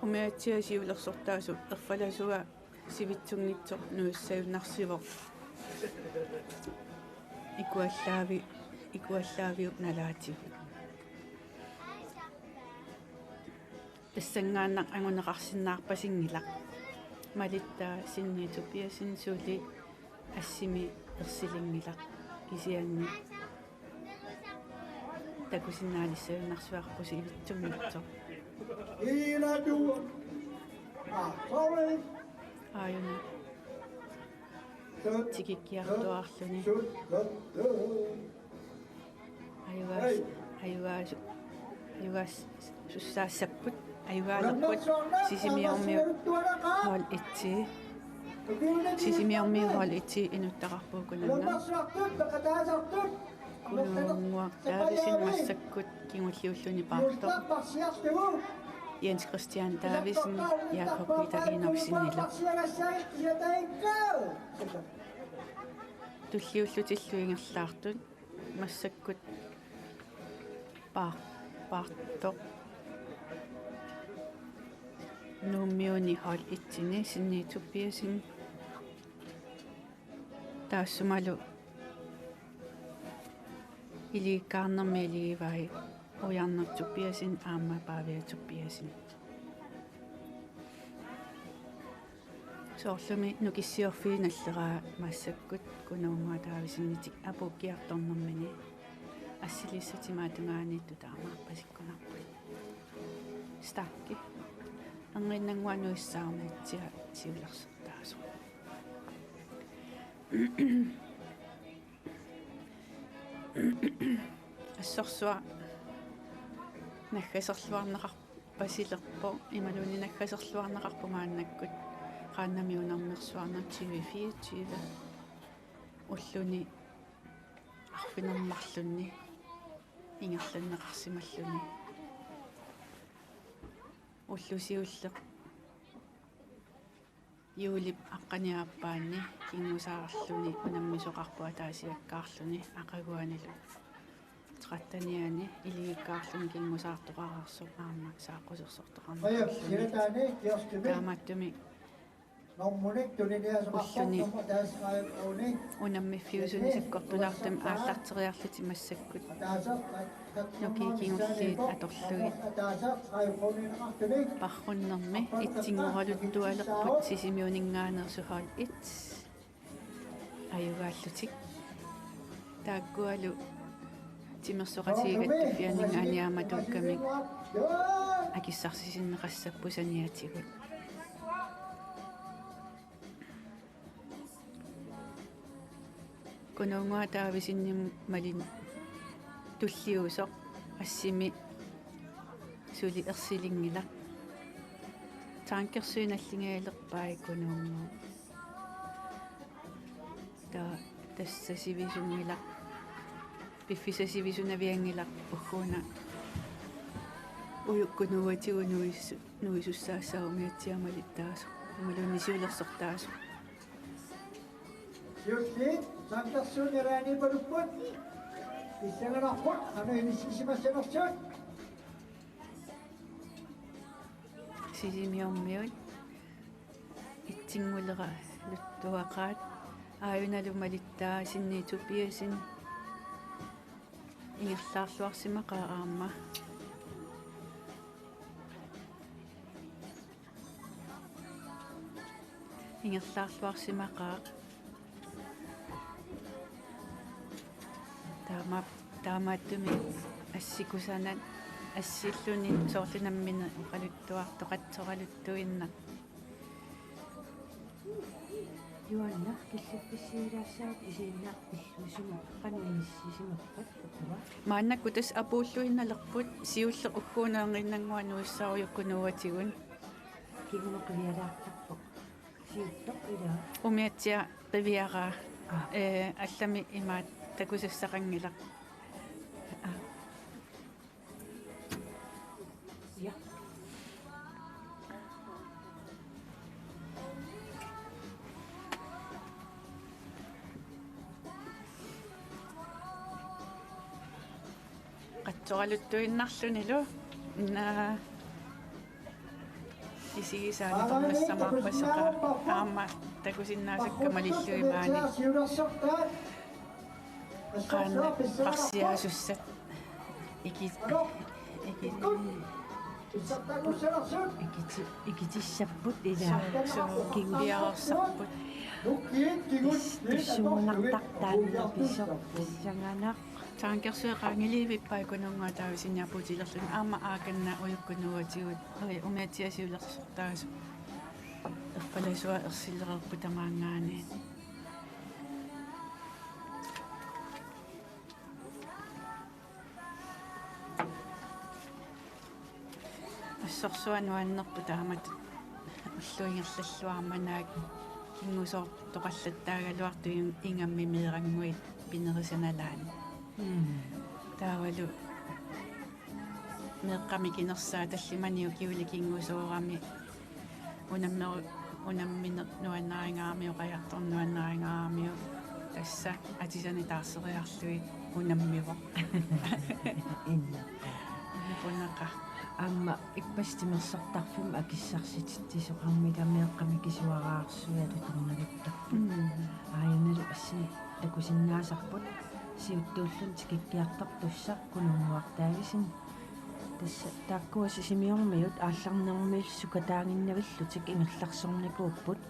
Umiatsiaq siulersortaasoq erfalasuat sivitsunngitsoq nuissajunnarsivoq. Ikuallaavi-, ikuallaaviup nalaatigut. Tassanngaannaq anguneqarsinnaarpasinngilaq. Malittaa Sinni Tobiassen suli assimi ersilinngilaq kisianni takusinnaalissagunarsuarput sivitsunngitsoq. Ina du. Ah, sorry. Aajuna. Tikikkiartuaarluni. Ajugaas-, ajugaasu-, ajugaassussaassapput, ajugaaleqqut Sisimiormiut hold et. Sisimiormiut hold et inuttaqarpugut ukunannga. Kunuunnguaq Davidsen massakkut kingulliulluni paartoq. Jens Christian Davidsen, Jakob Peter Enoksenillu. Tulliullutillu ingerlaartut massakkut paar-, paartoq. Nuummiuni hold et-ini Sinni Tobiassen. Taassumalu iligikkaarnermi iligivai Ujarneq Tobiassen aamma Pavia Tobiassen. Soorlumi Nukissiorfiit nalleraa massakkut Kunuunnguaq Davidsenitik apuukkiartornermini assiliissatit matungaaniittut taamaappasikkunarput. Staki. Erniinnannguaq Nuissaarmiatsiaq siulersortaasoq. Assorsuaq naggaserluarneqarpasilerpoq, imaluunniit naggaserluarneqarpoq maannakkut qaannami unammersuarneq tyve fireogtyve ulluni arfineq-marlunni ingerlanneqarsimalluni. Ulloq siulleq juulip aqqaneq-aappaanni kingusaarluni unammisoqarpoq ataasiakkaarluni aqaguanilu trettenianni iligikkaarluni kingusaartoqareersoq aamma saaqqusersortoqarneqarluni. Taamaattumik ulluni unammiffiusuni sakkortulaartumik aallarteriarlutik massakkut Nukiit kingulliit atorlugit parrunnermi etsinngoraluttualerput Sisimiuninngaanneersut hold et ajugaallutik. Taakkualu timersoqatigiit Kattuffianninngaanniit aamma tuukkamik akissarsisinneqassapput saniatigut. Kunuunnguaq Davidsenimit malinnaq tulliusoq assimi suli ersilinngilaq. Tankersuit nallinngilerpai Kunuunnguup. Taava tassa sivisunngilaq. Piffissaq sivisunavianngilaq ugguuna. Ujukkut nuuatigut nuis-, nuisussaassaaq umiatsiaq malittaasoq. Imaluunniit siulersortaasoq. Siulliit, Tankersuit nalaaniippalupput. Pissanganarpoq, qanoq inissisimassanersut. Sisimiormiut. Etsinngoraluttuaqaat. Aajunalu malittaa Sinni Tobiassen ingerlaarluarsimaqaaq aamma. Ingerlaarluarsimaqaaq. Taama-, taamaattumik assikusanat assilluni soorlu nammineq oqaluttuartoqassoraluttuinnaq. Juanna, killiffissiilaassavat isiginnaartillugu sumut qanoq inissisimappat utua? Maannakkut tassa apuulluinnalerput siulleq ugguuna erniinnannguaq nuissaaq ujukkut nuuatigut. Kinguneq qivialaartarpoq. Siuttoq ilaa. Umiatsiaq qiviaraa. Aa. Ee, allamik imaat takusassaqanngilaq. Aa. Ja. Toraluttuinnarlunilu. Naa. Isigisaanik tornassamaarpassuaqaaq aamma takusinnaasakka malillugu maani qaanneqarsiaasussat iki-, iki-, ikiti-, ikitissapput ilaa. Suu, suu. Kinguarsarput. Is-, issuunartartaannapisoq pissanganaq. Taankersueqaangiliivippa Kunuunnguaq Davidsen apuutilerluni aamma aakanna ujukkut nuuatigut, ui, umiatsiaq siulersortaasoq. Erpalasua ersilereerput tamaanngaanniit. Assorsuaq nuannerpoq taamatut ullup ingerlalluarmata naak kingusoortoqallattaagaluartoq in-, ingammik meerannguit pinerisanalaanni. Mm. Taavalu meeqqamik kinersaa tallimaniit ukiulik kingusoorami unammeru-, unammineq nuannarigaaramiuk, qajartorneq nuannarigaaramiuk, tassa atisanik taarseriarlugit unammivoq. Inna. Innakunaqaaq. Aamma ippassaq timersortarfimmut akissarsititsisoqarmat meeqqamik kisuaraarsuit atutornavittarput. Mm. Aajunalu assut takusinnaasarput siuttuulluni tikikkiartortussaq Kunuunnguaq Davidsen. Tassa taakkua Sisimiormiut aallarnermiillu sukataaginnavillutik ingerlasornikuupput.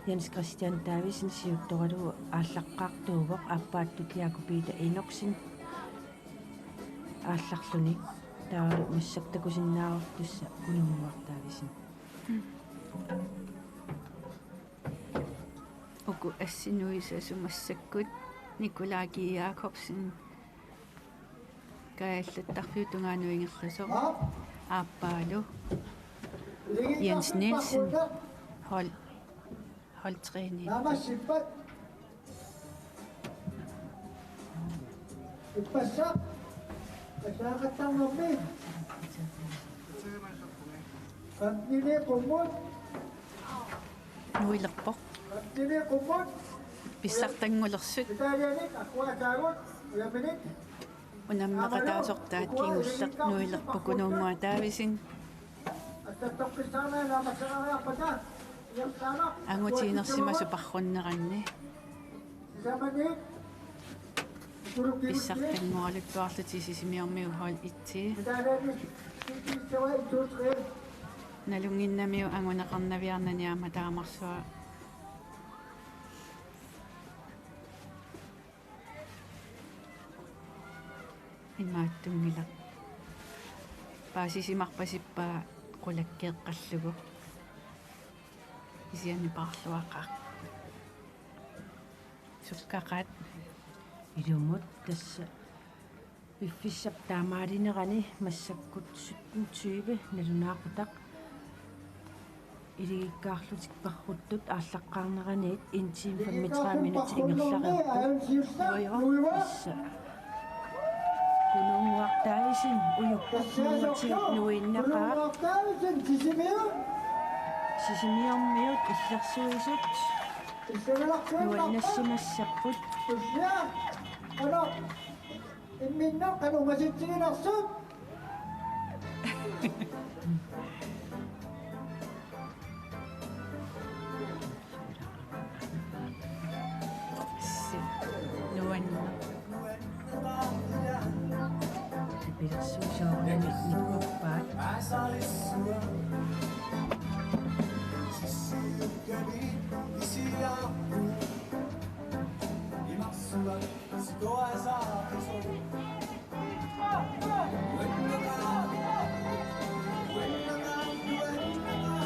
Jens Christian Davidsen siuttoralugu aallaqqaartuuvoq, aappaattut Jakob Peter Enoksen aallarluni. Taava massakkut takusinnaartussaq Kunuunnguaq Davidsen. Uku assit nuisasut massakkut Nikolaj G. Jakobsen, kaajallattarfiup tungaanut ingerlasoq. Aappaalu Jens Nielsen, hold, holdtræner. Ippassaq. Asaaqattarnermi. Femtenini qummut. Nuilerpoq. Femtenini qummut. Pissartanngulersut. Italianik aqquaataagut. Ujaminik. Unammeqataasortaat kingulleq nuilerput Kunuunnguaq Davidsen. Angutiinersimasoq parrunneranni. Pissartanngoraluttuarlutik Sisimiormiut hold et. Nalunnginnamiuk anguneqarnaviarnani aamma taamarsuaq. Imaattunngilaq. Paasisimarpasippa qulakkeeqqallugu. Kisianni paarluaqaaq. Sukkaqaat. Ilumut tassa piffissap taamaalinerani massakkut sytten tyve nalunaaqutaq iligikkaarlutik parruttut aallaqqaarneraniit en time femogtredive minutsit ingerlareerput. Nuivoq. Tassa Kunuunnguaq Davidsen ujukkut nuuatigut nuinnaqaaq. Sisimiormiut illersuisut nuannassimassapput. Imminnoq qanoq ungasitsiginersut. Nuann. Pilersuisoornani nikuppaat.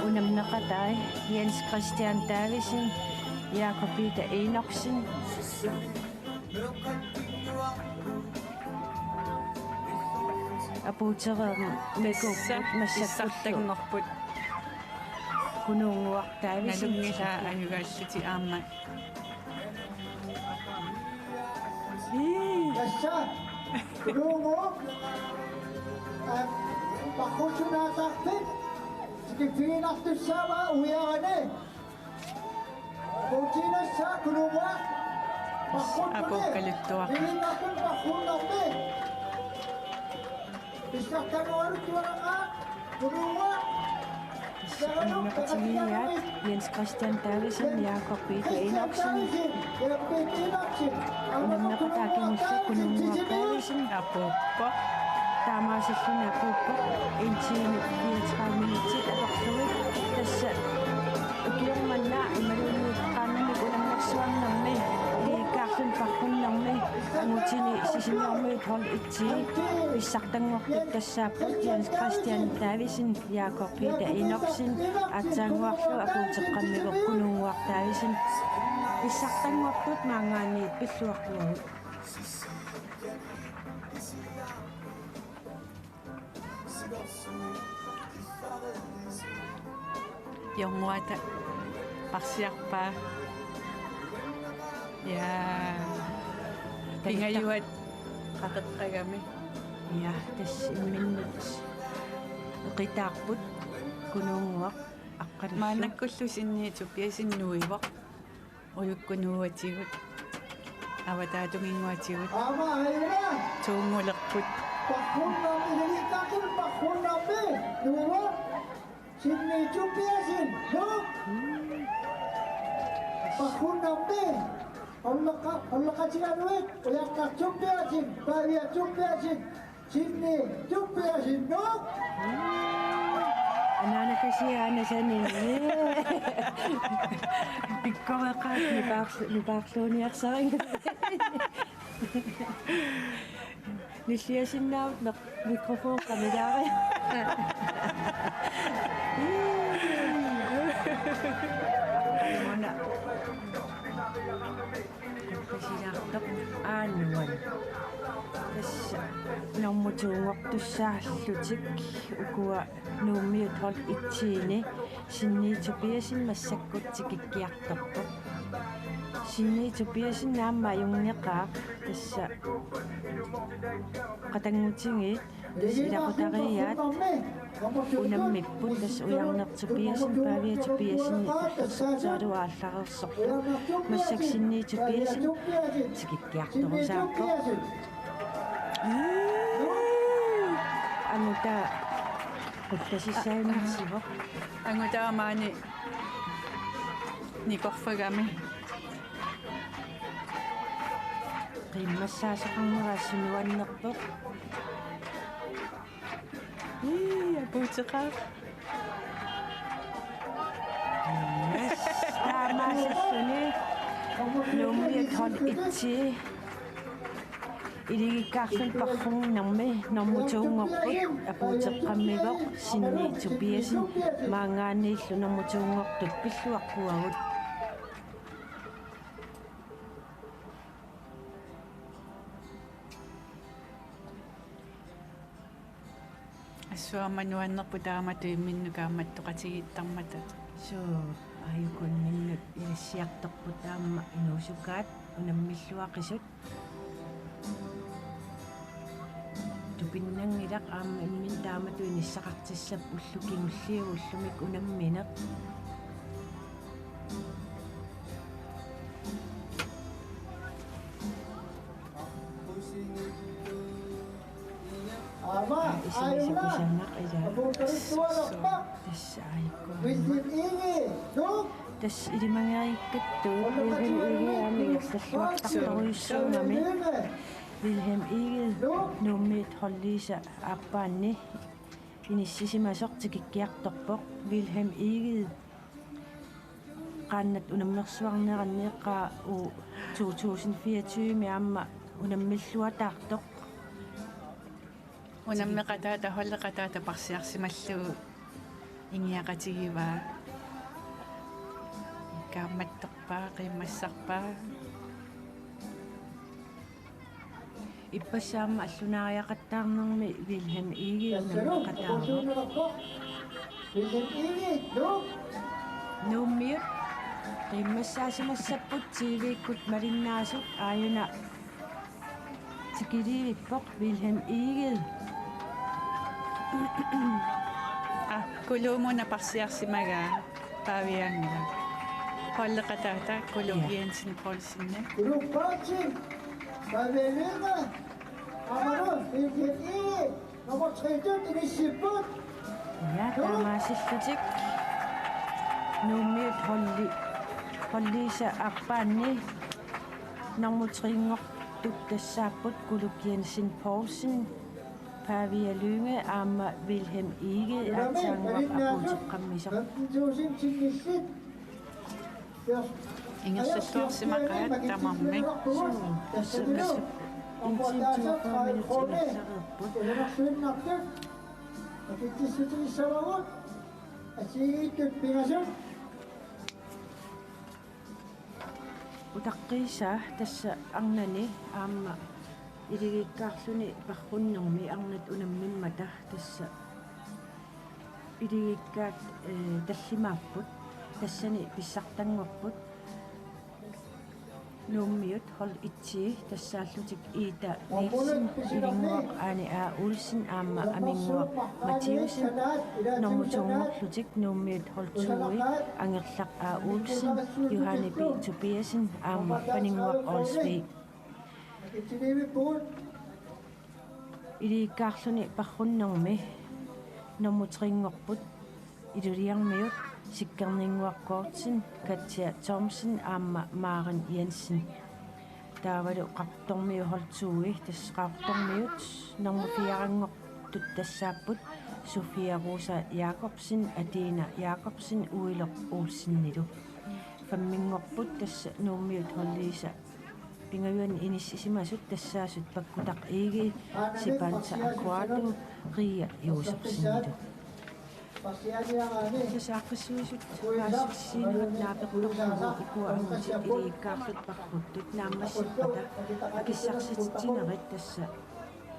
Unammeqatai Jens Christian Davidsen, Jakob Peter Enoksen. Apuutereermikuupput massakkullu. Pissartanngorput. Kunuunnguaq Davidsen. Nalunngilaa ajugaallutik aamma. Ii. Tassa Kunuunnguup, aa, parrussunaataartik tikiffigiinnartussaavaa uiarani. Apuukkaluttuaq. Apuukkaluttuaq. Tigiinnartut parrunnermi. Immaqatigiiaat Jens Christian Davidsen, Jakob Peter Enoksen. Unammeqataa kingulleq Kunuunnguaq Davidsen apuuppoq. Taamaasilluni apuuppoq. En time fireogtredive minutsit atorlugit. Tassa ukioq manna imaluunniit qaannamik unammersuarnermi, ilikkagaqarluni parrunnermi, angutini Sisimiormiut hold et-i pissartanngortut tassaapput Jens Christian Davidsen, Jakob Peter Enoksen, aatsaannguarlu apuuteqqammivoq Kunuunnguaq Davidsen. Pissartanngortut maanngaanniit pilluaqquagut. Jornguata parsiarpaa. Ja. Pingajuat qaqeqqagami. Ja, tassa imminnut eqitaarput Kunuunnguaq aqqalulluni. Maannakkullu Sinni Tobiassen nuivoq. Ujukkunuuatigut. Avataatunginnguatigut. Aamma aajuna. Tuunngulerput. Parrunnarmi, ilikkagaqarluni parrunnarmi. Nuivoq. Sinni Tobiassen. Nuuk. Parrunnarmi. Olleqa-, olleqatigalugit. Ujaqqaq Tobiassen. Pavia Tobiassen. Sinni Tobiassen, Nuuk. Anaanakasiaq aana saninni. Pikkoreqaat nipaarlu-, nipaarluuniarsariga. Nilliasinnaavoq mikrofon qamilaari. Una. Tasilaartoq aannuan. Tassa normutuunngortussaallutik ukua Nuummiut hold et-iini Sinni Tobiassen massakkut tikikkiartorpoq. Sinni Tobiassen aamma ajunngeqaaq tassa qatanngutigiit. Tassa ilaqutariiaat unammipput, tassa Ujarneq Tobiassen, Pavia Tobiassen, Tualu aallareersorlu. Massakkut Sinni Tobiassen tikikkiartorusaarpoq. Angutaa qullasissaaginnarsivoq. Angutaa maani nikorfagami. Qiimmassaasoqarnera sunuannerpoq. Ii, apuuteqaaq. Yes, taamaasilluni. Nuummiut hold et-i. Ilikkagaqarluni parrunnermi normutuunngorput apuuteqqammivoq Sinni Tobiassen, maanngaanniillu normutuunngortut pilluaqquagut. Assut aamma nuannerpoq taamatut imminnut kaammattoqatigiittarmata. Suu, aajuku imminnut ilassiartorput aamma inuusukaat unammilluaqisut. Tupinnanngilaq aamma imminut taamatut inissaqartissapput ullut kingulliit ullumi unammineq. Aamma, aajuna. Apuuterissualerpaa. Tassa aajuku. Wilhelm Egede, Nuuk. Tassa ilimagiikkattut Wilhelm Egede aamma ingerlalluartartorujussuugami. Wilhelm Egede, Nuummiut holdisa aappaanni inissisimasoq tikikkiartorpoq. Wilhelm Egede qaannat unammersuarneranni, qa-, u-, to tusind fireogtyve-mi aamma unammilluataartoq. Unammeqataata, holdeqataata parsiarsimallugu ingiaqatigivaa. Kaammattorpaa, qiimmassarpaa. Ippassaq aamma allunaariaqattaarnermi Wilhelm Egede unammeqataavoq. Wilhelm Egede, Nuuk. Nuummiut qiimmassaasimassapput T V-kkut malinnaasut, aajuna tikiliivippoq Wilhelm Egede. Aa, Kuluup una parsiarsimagaa. Pavianngilaq. Holdeqataata Kuluup Jensen Poulsen. Kuluup Poulsen. Pavianngilaq. Aammalu Wilhelm Egede. Nummer tre-tut inissipput. Ja, taamaasillutik Nuummiut holdi, holdiisa aappaanni nummer tre-nngortut tassaapput Kuluk Jensen Poulsen, Pavia Lynge aamma Vilhelm Egede aatsaannguaq apuuteqqammisoq. Femten tusind sinnissit. Ingerlalluarsimaqaat tamarmik. Suu, tassa massakkut en time toogfyrre minutsit ingerlareerput. Akitsissutigissavagut assigiinngitsut pingasut. Utaqqiisaa tassa arnani aamma iligiikkaarluni parrunnermi arnat unammimmata tassa iligiikkaat, eh, tallimaapput, tassani pissartanngorput Nuummiut hold et-i tassaallutik Ida Nielsen, Ilinnguaq Aani A. Olsen aamma Aminnguaq Mathiussen, nummer to-nngorlutik Nuummiut hold to-i Angerlaq A. Olsen, Johanne B. Tobiassen aamma Paninnguaq Olsvig. Iligiikkaarluni parrunnermi nummer tre-nngorput Ilulissarmiut Sikkerninnguaq Gortsen, Katja Thomsen aamma Maren Jensen. Taavalu Qaqortormiut hold to-i, tassa Qaqortormiut nummer fire-nngortut tassaapput Sofia Rosa Jakobsen, Adina Jakobsen, Uiloq Olsenilu. Fem-inngorput tassa Nuummiut holdiisa pingajuanni inissisimasut tassaasut Pakkutaq Egede, Sipanta Akuato, Ria Josefsenilu. Tassa aaqqissuisut paasissutissiinerat naapertorlugu ukua angutit iligiikkaarlutik parruttut naammassippata akissarsititsinerit tassa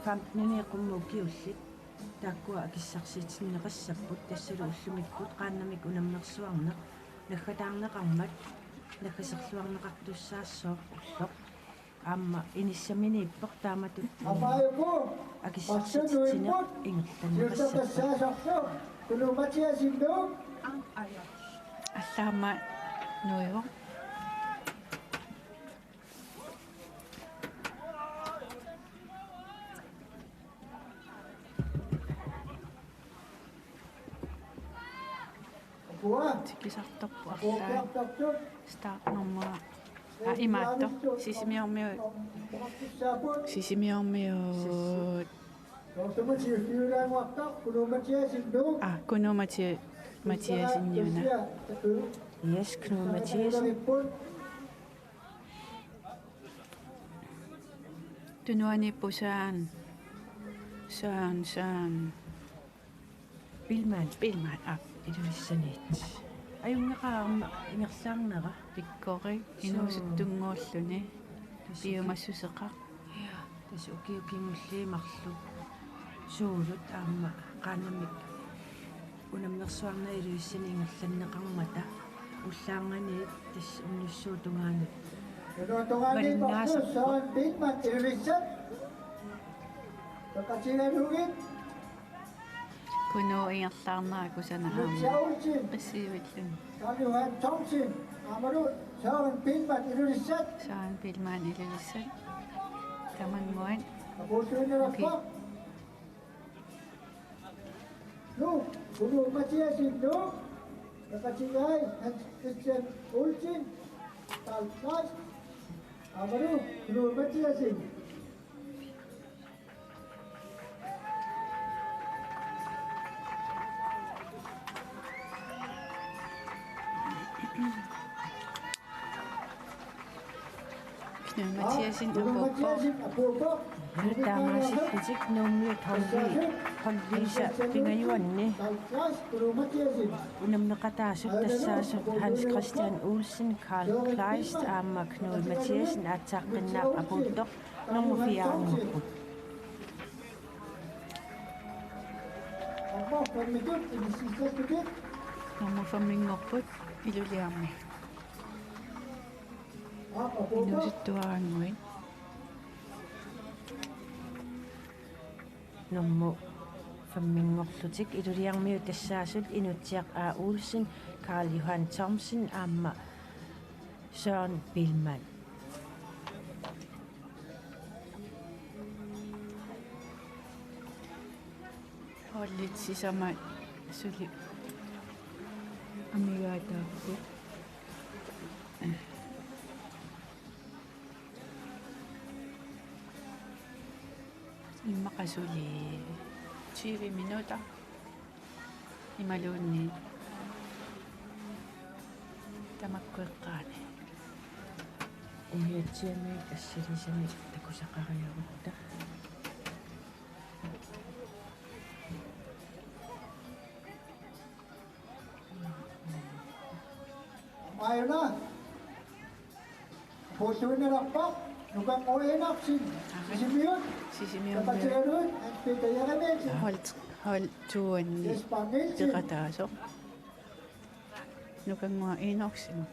femten-ini qummut ukiullit taakkua akissarsitinneqassapput, tassalu ullumikkut qaannamik unammersuarneq naggataarneqarmat naggaserluarneqartussaassooq ulloq. Aamma inissaminiippoq taamatut akissarsititsineq ingerlanneqassappat. Allaamma nuivoq. Tikisartorpoq arlaat. Startnummer. Aa, imaattoq. Sisimiormiut. Sisimiormiut. Aa, Knud Mathias-, Mathiassen-iuna. Yes, Knud Mathiassen. Tunuaniippoq Søren. Søren, Søren. Biilmann. Biilmann, aap. Ilulissaniit. Ajunngeqaaq aamma ingerlaarnera. Pikkorik, suu, inuusuttunnguulluni. Tassa uki-, piumassuseqarpoq. Ja, tassa ukiut kingulliit marluk. Suulut aamma qaannamik unammersuarneq Ilulissani ingerlanneqarmata. Ullaarnganiit tassa unnussiup tungaanut. Tungaanut valinnaasapput. Søren Biilmann, Ilulissat. Peqatigalugit. Knud ingerlaarnera kusanaq aamma. Qissiivilluni. Karl Johan Thomsen, aammalu Søren Biilmann, Ilulissat. Søren Biilmann, Ilulissat. Tamannguaq. Apuuttuinnarpoq. Okay. Nuuk, Knud Mathiassen, Nuuk. Peqatigai, Hans Christian Olsen. Karl Kleist. Aammalu Knud Mathiassen. Knud Mathiassen apuuppoq. Taamaasillutik Nuummiut holdi-, holdiisa pingajuanni unammeqataasut tassaasut Hans Christian Olsen, Karl Kleist aamma Knud Mathiassen aatsaaqqinnaaq apuuttoq nummer fire-nngorput. Nummer fem-inngorput Ilulissarmi. Inuusuttuaranguit. Nummer fem-inngorlutik Ilulissarmiut tassaasut Inutsiaq A. Olsen, Karl Johan Thomsen aamma Søren Biilmann. Holdet sisamat suli amigaataapput. Immaqa suli tyve minutter. Imaluunniit tamakku eqqaani. Umiatsiamik assilisamik takusaqariarutta. Aajuna. Apuulluinnalerpoq Nukannguaq Enoksen. Aha. Sisimiut. Sisimiut. Peqatigalugit Hans Peter Jeremiassen. Hold, hold to-anni. Jesper Nielsen. Peqataasoq. Nukannguaq Enoksen.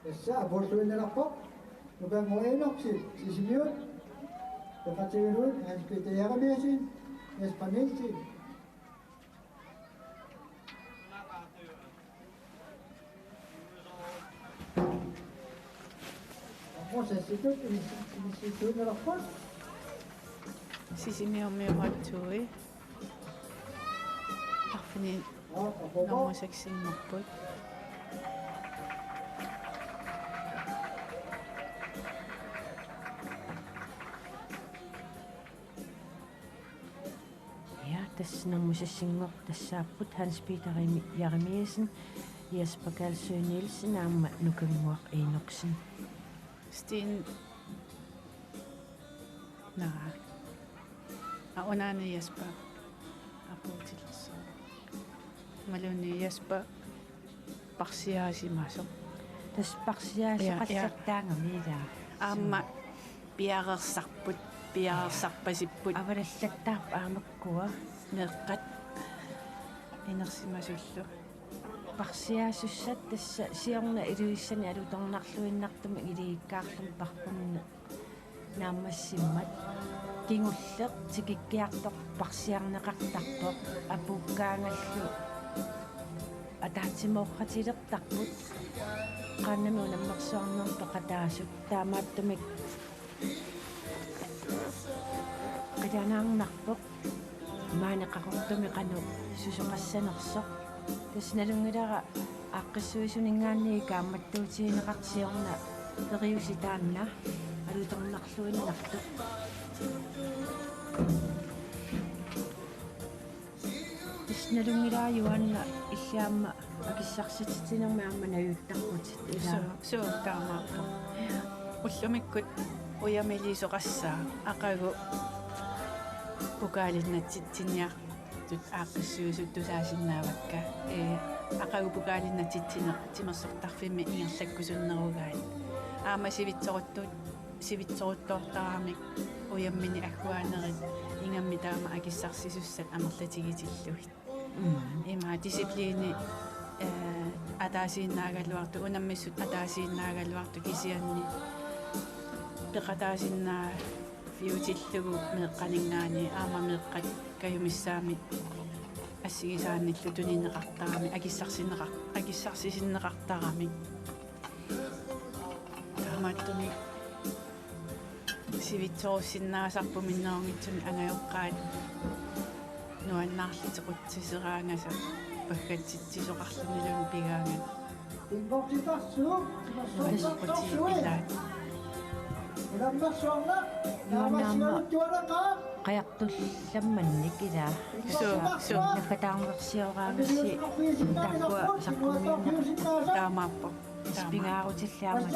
Tassa apuulluinnalerpoq Nukannguaq Enoksen, Sisimiut. Peqatigalugit Hans Peter Jeremiassen, Jesper Nielsen. Aamma sassitut inissi-, inissi-, inissilluinnalerput. Sisimiormiut hold to-i. Arfineq-, aa, apuuvoq. Nummer seks-inngorput. Ja, tassa nummer seks-inngortut tassaapput Hans Peter Jeremi-, Jeremiassen, Jesper Karlsøe Nielsen aamma Nukannguaq Enoksen. Steen. Naa. Aa, unaana Jesper. Apuutilersoq. Imaluunniit Jesper parsiaasimasoq. Tassa parsiaaseqallattaagami ilaa. Ja, ja. Aamma piareersarput, piareersarpasipput. Avalallattaarput aamakkua. Meeqqat inersimasullu. Parsiaasussat tassa siorna Ilulissani alutornarluinnartumik ilikkaarluni parpun naammassimmat. Kingulleq tikikkiartoq parsiarneqartarpoq, apuukkaangallu ataatsimoortitilertarput. Qaannami unammersuarnermi peqataasut, taamaattumik qilanaarnarpoq maani Qaqortumi qanoq susoqassanersoq. Tassa nalunngilara aaqqissuisuninngaanniit kaammattuutigineqartoq siorna Periusi taanna alutornarluinnartoq. Tassa nalunngilara Juaanna illit aamma akissarsititsinermi aamma najuttarputit ilaa. Suu, suu, taamaappoq. Ullumikkut ujamiliisoqassaaq aqagu pokaalinnatsitsiniartut aaqqissuisut tusaasinnaavakka. Ee, aqagu pokaalinnatsitsineq timersortarfimmi ingerlakkusunnerugaat. Aamma sivitsoruttu-, sivitsoruttoortaramik ujamminik agguaanerit ingammik taama akissarsisussat amerlatigitillugit. Mm. Ima disciplini, eh, ataasiinnaagaluartoq, unammissut ataasiinnaagaluartoq kisianni peqataasinnaaviutillugu meeqqaninngaanniit aamma meeqqat kajumissaannik assigisaannillu tunineqartaramik, akissarsineqar-, akissarsisinneqartaramik. Taamaattumik sivitsorussinnaasarput minnerunngitsumik angajoqqaat nuannaarlutik qutsiseraangasat paggatsitsisoqarluniluunniit pigaangat. Nasquti ilaat. Nuannaarma qajartullammannik ilaa. Suu, suu. Nakkataarnersioraagassi taakkua saqqummiunneqartut. Taamaappoq. Ispingaarutillit aamma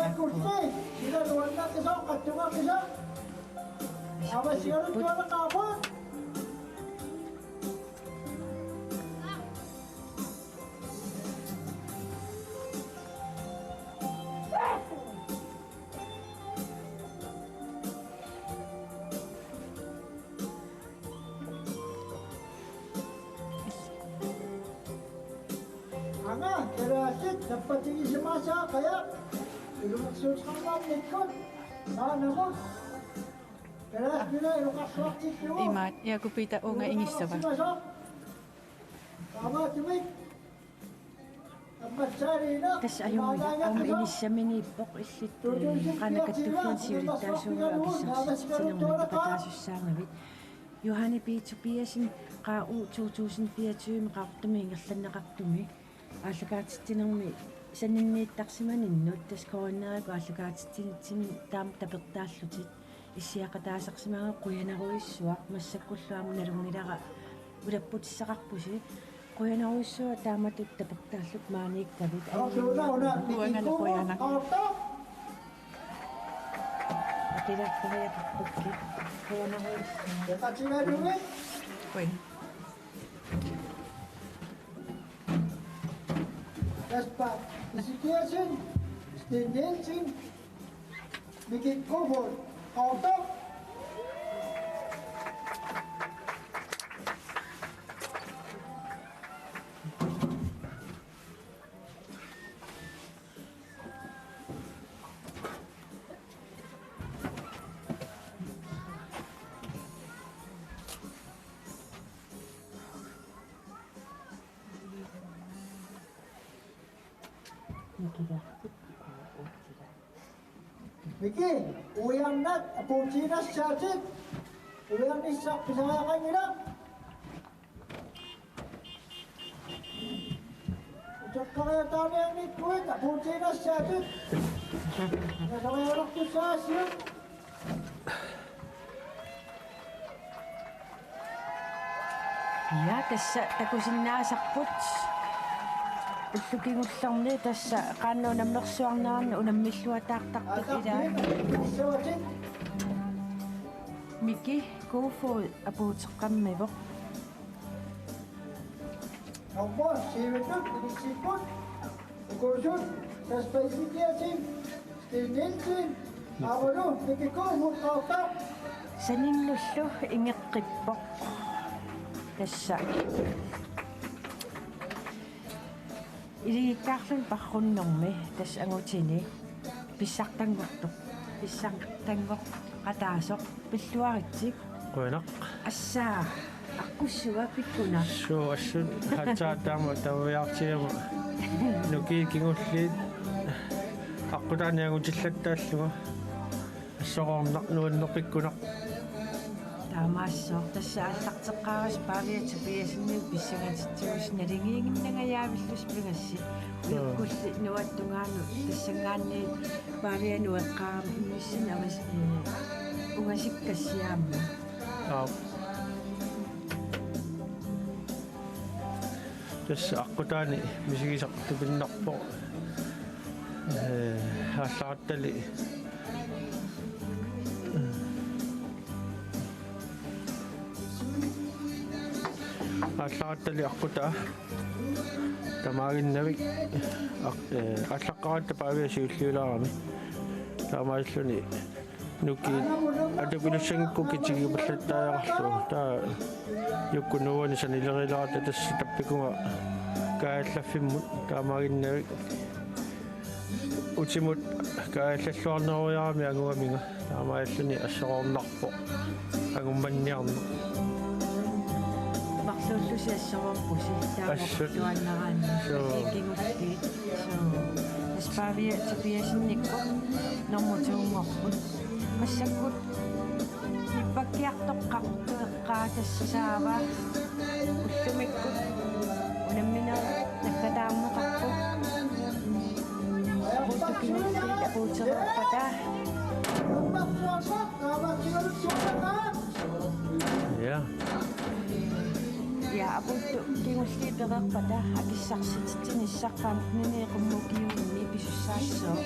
taakku. Kalaallit nappatigisimasaa Qajaq ilungersuuteqarnermikkut maannamut kalaallit imaat Jakob Peter uunga inissava. Taamaattumik ammassaaliineq. Tassa ajunngilaq, aamma inissaminiippoq illit, eh, Qaanakkut Tullfiani siulittaasuugatta akissarsitsinermik peqataasussaamavit. Johanne P. Tobiassen, Q U to tusind fireogtyve-mi Qaqortumi ingerlanneqartumi aallakaatitsinermi saninniittarsimaninnut, tassa Q N R-ikkut aallakaatitsinitsinni taama tapertaallutit issiaqataasarsimagaanni qujanarujussuaq, massakkullu aamma nalunngilara ulapputissaqarpusi. Qujanarujussuaq taamatut tapertaallutit maaniikkavit. Uangana qujanaq. Aqilaartariaqarpukkit. Qujanarujussuaq. Qujan. Kasper Ezekielsen, Sten Nielsen, Miki Kofod, Qaqortoq. Miki, uiarnat apuutiinnassaatit, uiarnissaq pisariaqanngilaq. Utoqqariataanianngikkuit apuutiinnassaatit. Nasoriartussaasiuk. Ja, tassa takusinnaasarput. Ullut kingullerni tassa qaannat unammersuarneranni unammilluataartartut ilaa. Miki Kofod apuuteqqammivoq. Nummer syv-itut inissipput ukuusut Kasper Ezekielsen, Sten Nielsen, aammalu Miki Kofod Qaqortoq. Saninnullu ingeqqippoq. Tassa iligikkaarluni parrunnermi tassa angutini pissartanngortoq. Pissartanngoqataasoq, pilluaritsi. Qujanaq. Assaa, aqqussua pikkunaq? Suu, assut aatsaat taama taviaartigama. Nukiit kingulliit aqqutaani angutillattaallunga. Assoruarnaq, nuanneq, pikkunaq. Taamaassooq, tassa aallarteqqaarasi Pavia Tobiassenip pissangatitsigussi naligiinnangajaavillusi pingassi. Joo. Uikkulli nuattungaanu tassanngaanniit Pavia nueqqaarami immissinnut avas-, eh, ungasikkassiaamma. Aap. Tassa aqqutaani misigisaq tupinnarpoq. Eh, aallarattali. Aallarattali aqqutaa tamaaginnavik aq-, eh, aallaqqaratta Pavia siulliulaarami. Taamaalilluni nukiit atupilussanngikkukkit tigigupallattariaqarlugu. Taava Juukkut Nuuani sanileriilerata tassa tappikunga kaajallaffimmi taamaaginnavik. Utimut kaajallalluarneruiarami angugaminga. Taamaalilluni assoruarnarpoq angummanniarneq. Marluullusi assoruarpusi. Assut. Taamaqtuaannaraanni. Suu. Kingulliit. Suu. Tassa Pavia Tobiassenip nummer to-nngorput. Massakkut nippakkiartoqqarpoq. Qaatassava ullumikkut unamminerit nakkataarneqarput. Apuuttut kingulliit apuutereerpata. Ja. Ja, apuuttut kingulliit pereerpata akissarsititsinissaq femten-ini Qummukiuminni pisussaassooq.